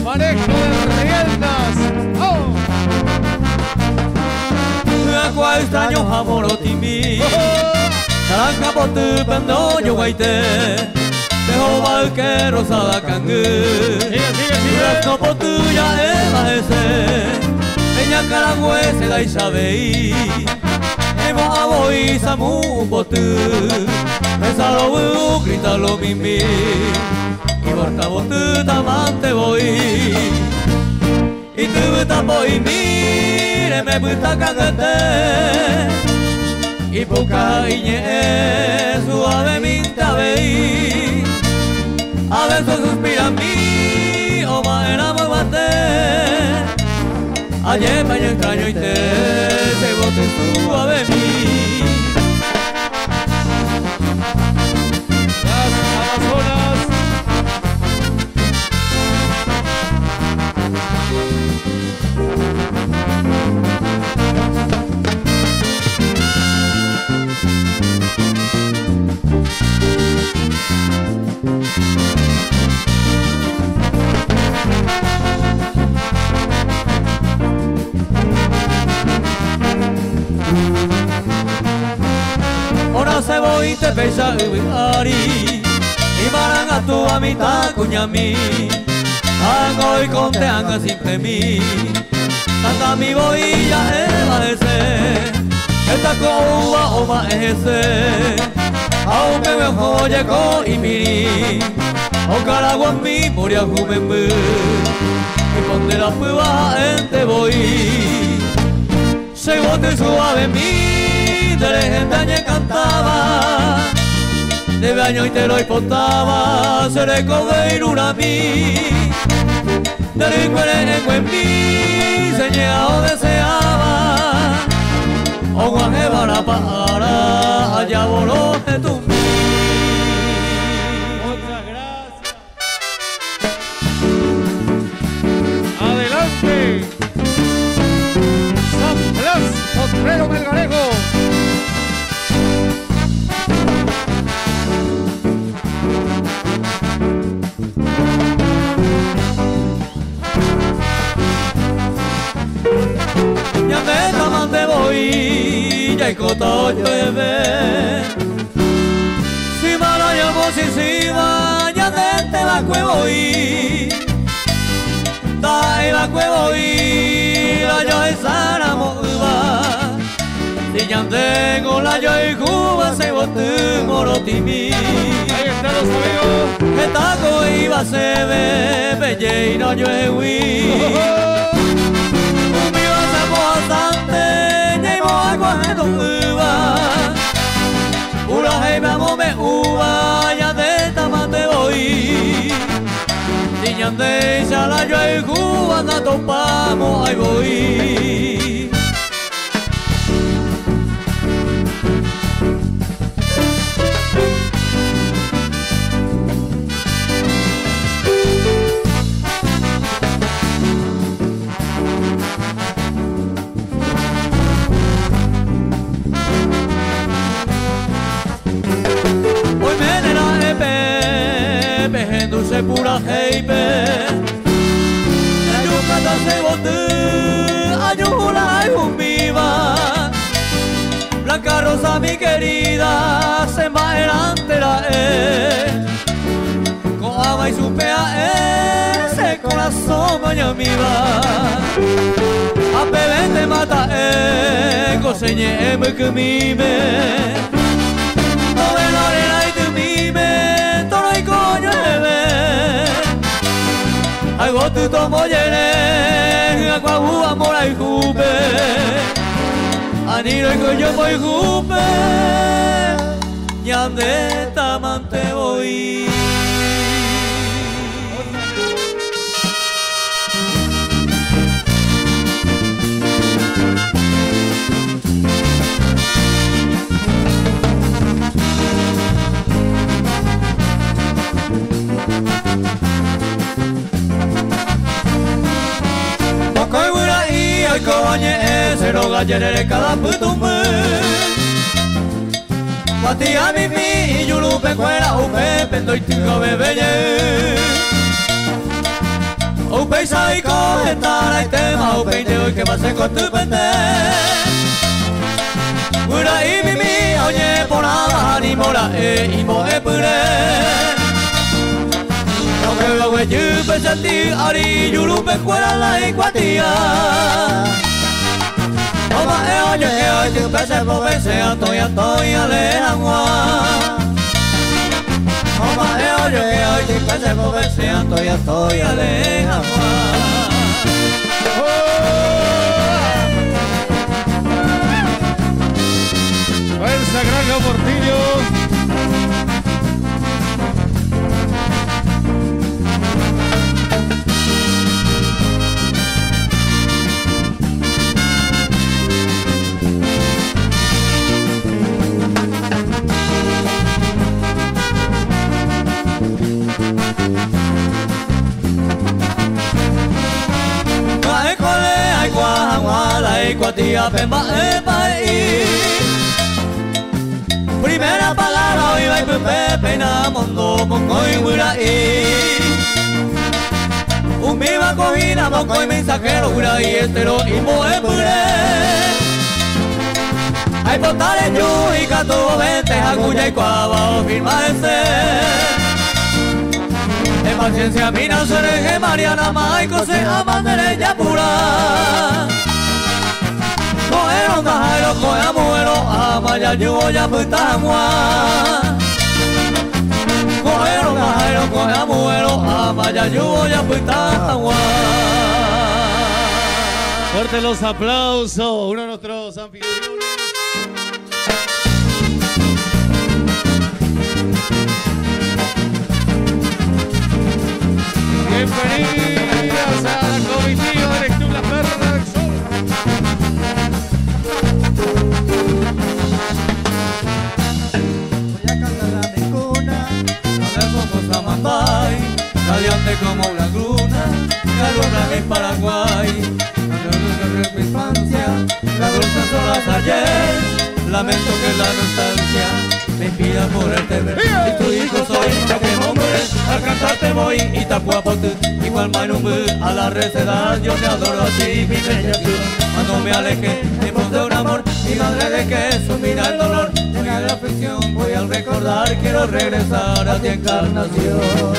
S2: manejo de riendas. ¡Oh!
S3: Hyakuã extraño ha morotĩmi. Naranja potýpe nde ojoguaite. Nde hova yke rosada kangy.
S2: Sigue, sigue, sigue.
S3: Durazno poty ja'éva hese. Eñakãrangue sedáicha avei. Emo'ã voi samu poty. Hesa rovyũ cristal omimi. Iborta poty tamante voi. Ityvyta po'imi remepyta kangete. Ipuka iñe'ẽ suavemínte avei. A veces suspira mi oma'erã moyvate. Ajépa iñextrañoite che boty suavemi.
S2: Las Amazonas.
S3: Ora se voi te péicha yvy ári. Imarangatu mitãkuñami. Ág̃a oikonte ág̃a simplemi. Tandami voi ja'éva hese. Heta ko'úva oma'ẽ hese. Ha upégui oho jeko imirĩ. Okaraguami mboriahu memby. Iponderapýva ha'énte voi. Che boty suavemi nderehénte añekantáva. Ndéve añoite roipotáva che rekove irurami. Nde rykuere enguemi che ñe'ã odeseáva. Og̃uahẽvarãpa ára ajavoro hetũmi.
S2: Muchas gracias. Adelante. San Blas, Potrero Melgarejo.
S3: Ñande tamante voi, jaikóta ojoeve. Simara llamo si sima, ñandénte vakue voi. Nda'évakue voi, la johesáramo yva. Si ñandéngo la joyhúva se boty morotĩmi.
S2: Ahí están los amigos.
S3: Hetáko iva chéve pejeírõ ojoehegui. Umíva sapohasánte ñaimo'ãkuahéndo yva. Purahéipe amombe'úva ñandétamante voi. Si ñandéicha la joayhúva ndatopámo'ãi voi. Oiméne ra'épe pehendu che purahéipe. Rejukata che boty ajuhu la ayhumíva. Blanca Rosa mi querida che mba'erãnte ra'e. Ko'ãva ichupe ha'e che korasõ mañamíva. Apevente mata'e ko che ñe'ẽ mbykymíme. Novena reraitymíme toroiko ojoeheve. Ayvoty tombojere hyakuãvu amborayhúpe Ani roiko jomboyhúpe Ñande tamante voi. Mokõi guyra'i oikóva ñe'ẽ che róga jerére káda pytũmby. Kuatia mimi ijurupekuéra upépe ndoitýva oveve jey. Upéicha oiko heta araitéma upéinte oikéma che kotýpente. Guyra'i mimi oñe'ẽ porãva ha nimora'e imbo'epyre. Okéva guejýpe che tĩ ári ijurupekuéra la ikuatia. Oma'ẽ oñe'ẽ oitype che pópe che atõi atõi ale hag̃ua. Oma'ẽ oñe'ẽ oitype che pópe che atõi atõi ale hag̃ua.
S2: Fuerza, gran Leo Portillo.
S3: Mba'ékole aikuaa hag̃ua la ikuatiápe mba'épa he'i. Primera palabra oĩva ipype péina amondo mokõi guyra'i. Umíva ko hína mokõi mensajero guyra'i estero imbo'epyre. Aipota reju ikatu vovente ha ku jaikuaáva ofirma hese. En paciencia mina che rehe Mariana máiko che ama nde rejapura. Ko'ẽrõ ndaha'éro ko'ẽ ambuérõ ama jaju ojapyta hag̃ua. Ko'ẽrõ ndaha'éro ko'ẽ ambuérõ ama jaju ojapyta hag̃ua.
S2: Fuerte los aplausos, uno de nuestros anfitriones. Bienvenidos a la comitiva del Club La Perla del Sol.
S3: Voy a cantar a mi cuna, a ver cómo Samambay, radiante como una luna, que alumbra mi Paraguay. La luz de mi infancia, la dulce solas ayer, lamento que la nostalgia me impida poderte ver. Si tu hijo soy, yo que hombre, al cantarte voy y tapuapote, igual mainumbe, a la receda yo te adoro así, mi bella ciudad. Cuando me aleje, tiempos de un amor, mi madre de que sumida el dolor, llena de aflicción, voy al recordar, quiero regresar a ti encarnación.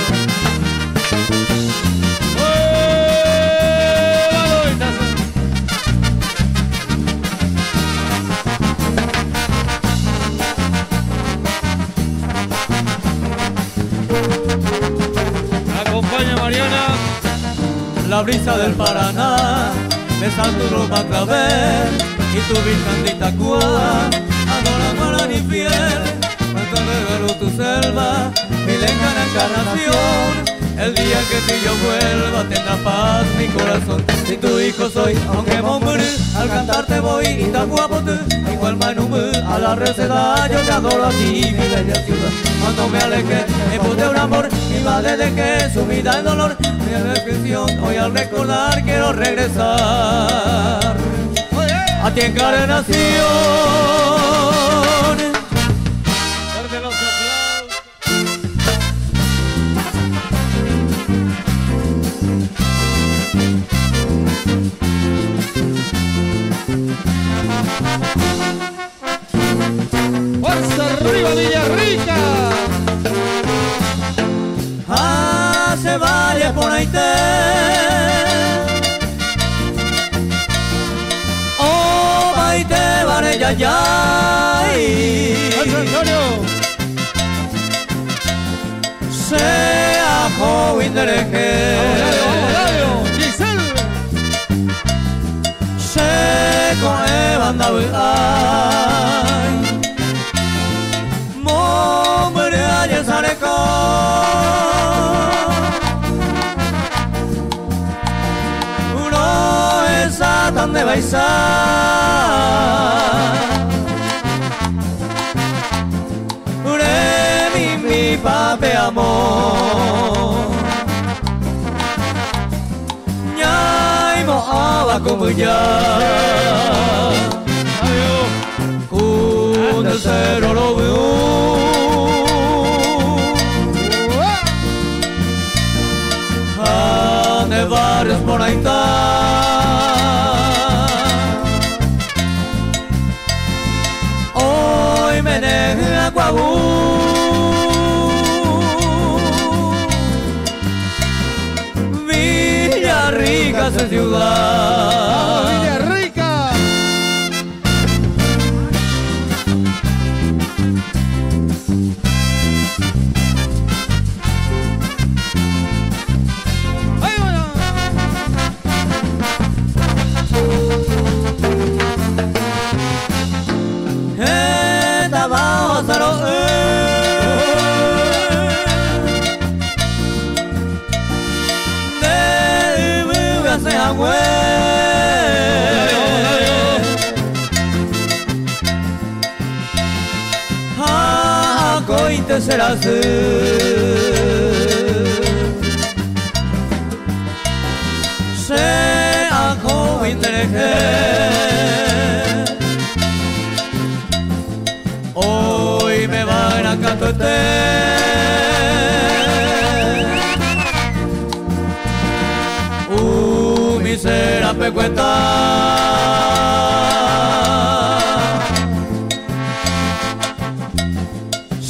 S2: Acompaña Mariana.
S3: La brisa del Paraná besa tu ropa clavel y tu virgen de Itacuá adora guaraní fiel. Cuánto regalo tu selva, mi lejana encarnación. El día que tú y yo vuelva tendrá paz mi corazón. Si tu hijo soy, aunque momburu, al cantarte voy y tan guapo tú, igual manumbu, a la receda yo te adoro a ti, mi bella ciudad. Cuando me aleje, en pos de un amor, mi madre dejé sumida en dolor, mi reflexión, hoy al recordar quiero regresar a ti encarnación.
S2: Fuerte los aplausos. ¡Fuerza arriba, Villarrica!
S3: Ah, se vaya por ahí te. Oh, baite, vare, ya, ya.
S2: ¡Fuerza, Antonio!
S3: Sea jo. windereje.
S2: Giselle.
S3: Se ko'ẽva ndavy'ái. Mombyry ajesareko. Rohecháta nde vaícha. Remimbipa pape amor. Ñaimo'ãva kumbyja. Ku nde cerro rovy'ũ. Ha nde barrios porãita. Oimene hyakuavu. Villarrica se ciudad.
S2: Villarrica. Ahí va.
S3: Serasy. Se ajo windereje. Hoy me van a catote. Mi será pecueta.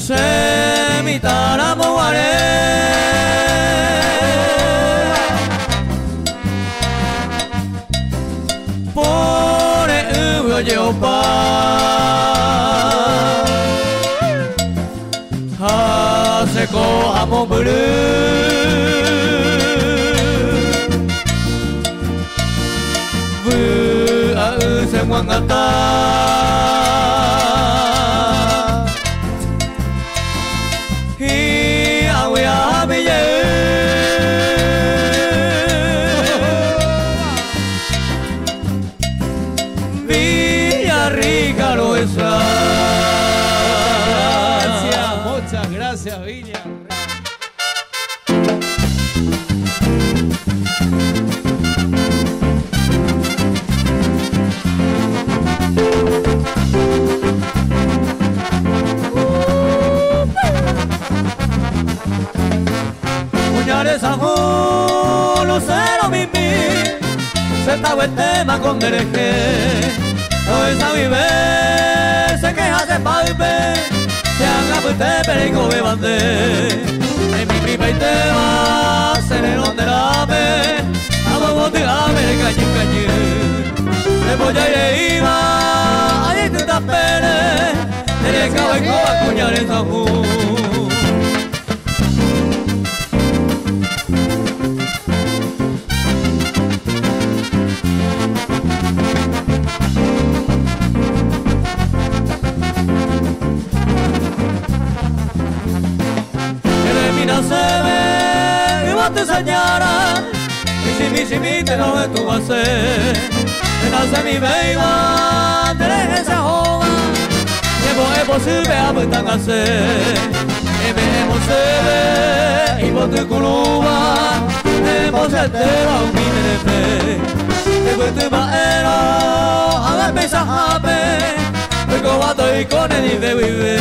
S3: Se mi taramoguaré. Por el oye opa. Hace ko amo buru. Bu a u se muangata. Hi a we a mi ye. Villarrica lo esa.
S2: Gracias, muchas gracias, Villa.
S3: Puñales ajo, lucero mimi, se tema con dereje. Esa vive, se queja se palpe, se haga pute perico bebande. En mi pipa y tema, se le donde la ve, a bobote a ver cañi cañi. De polla y le iba, ahí te tapele, de le cabe coa cuñares ajú. Señora, misi misi mi te no de tu base, nace mi beiba, te esa joda, llevo evo sirve a putan hacer, eme emo se ve, y bote curuba, emo se te va un mi te te te va ero, a ver pesa jape, te cobato y con el y vive.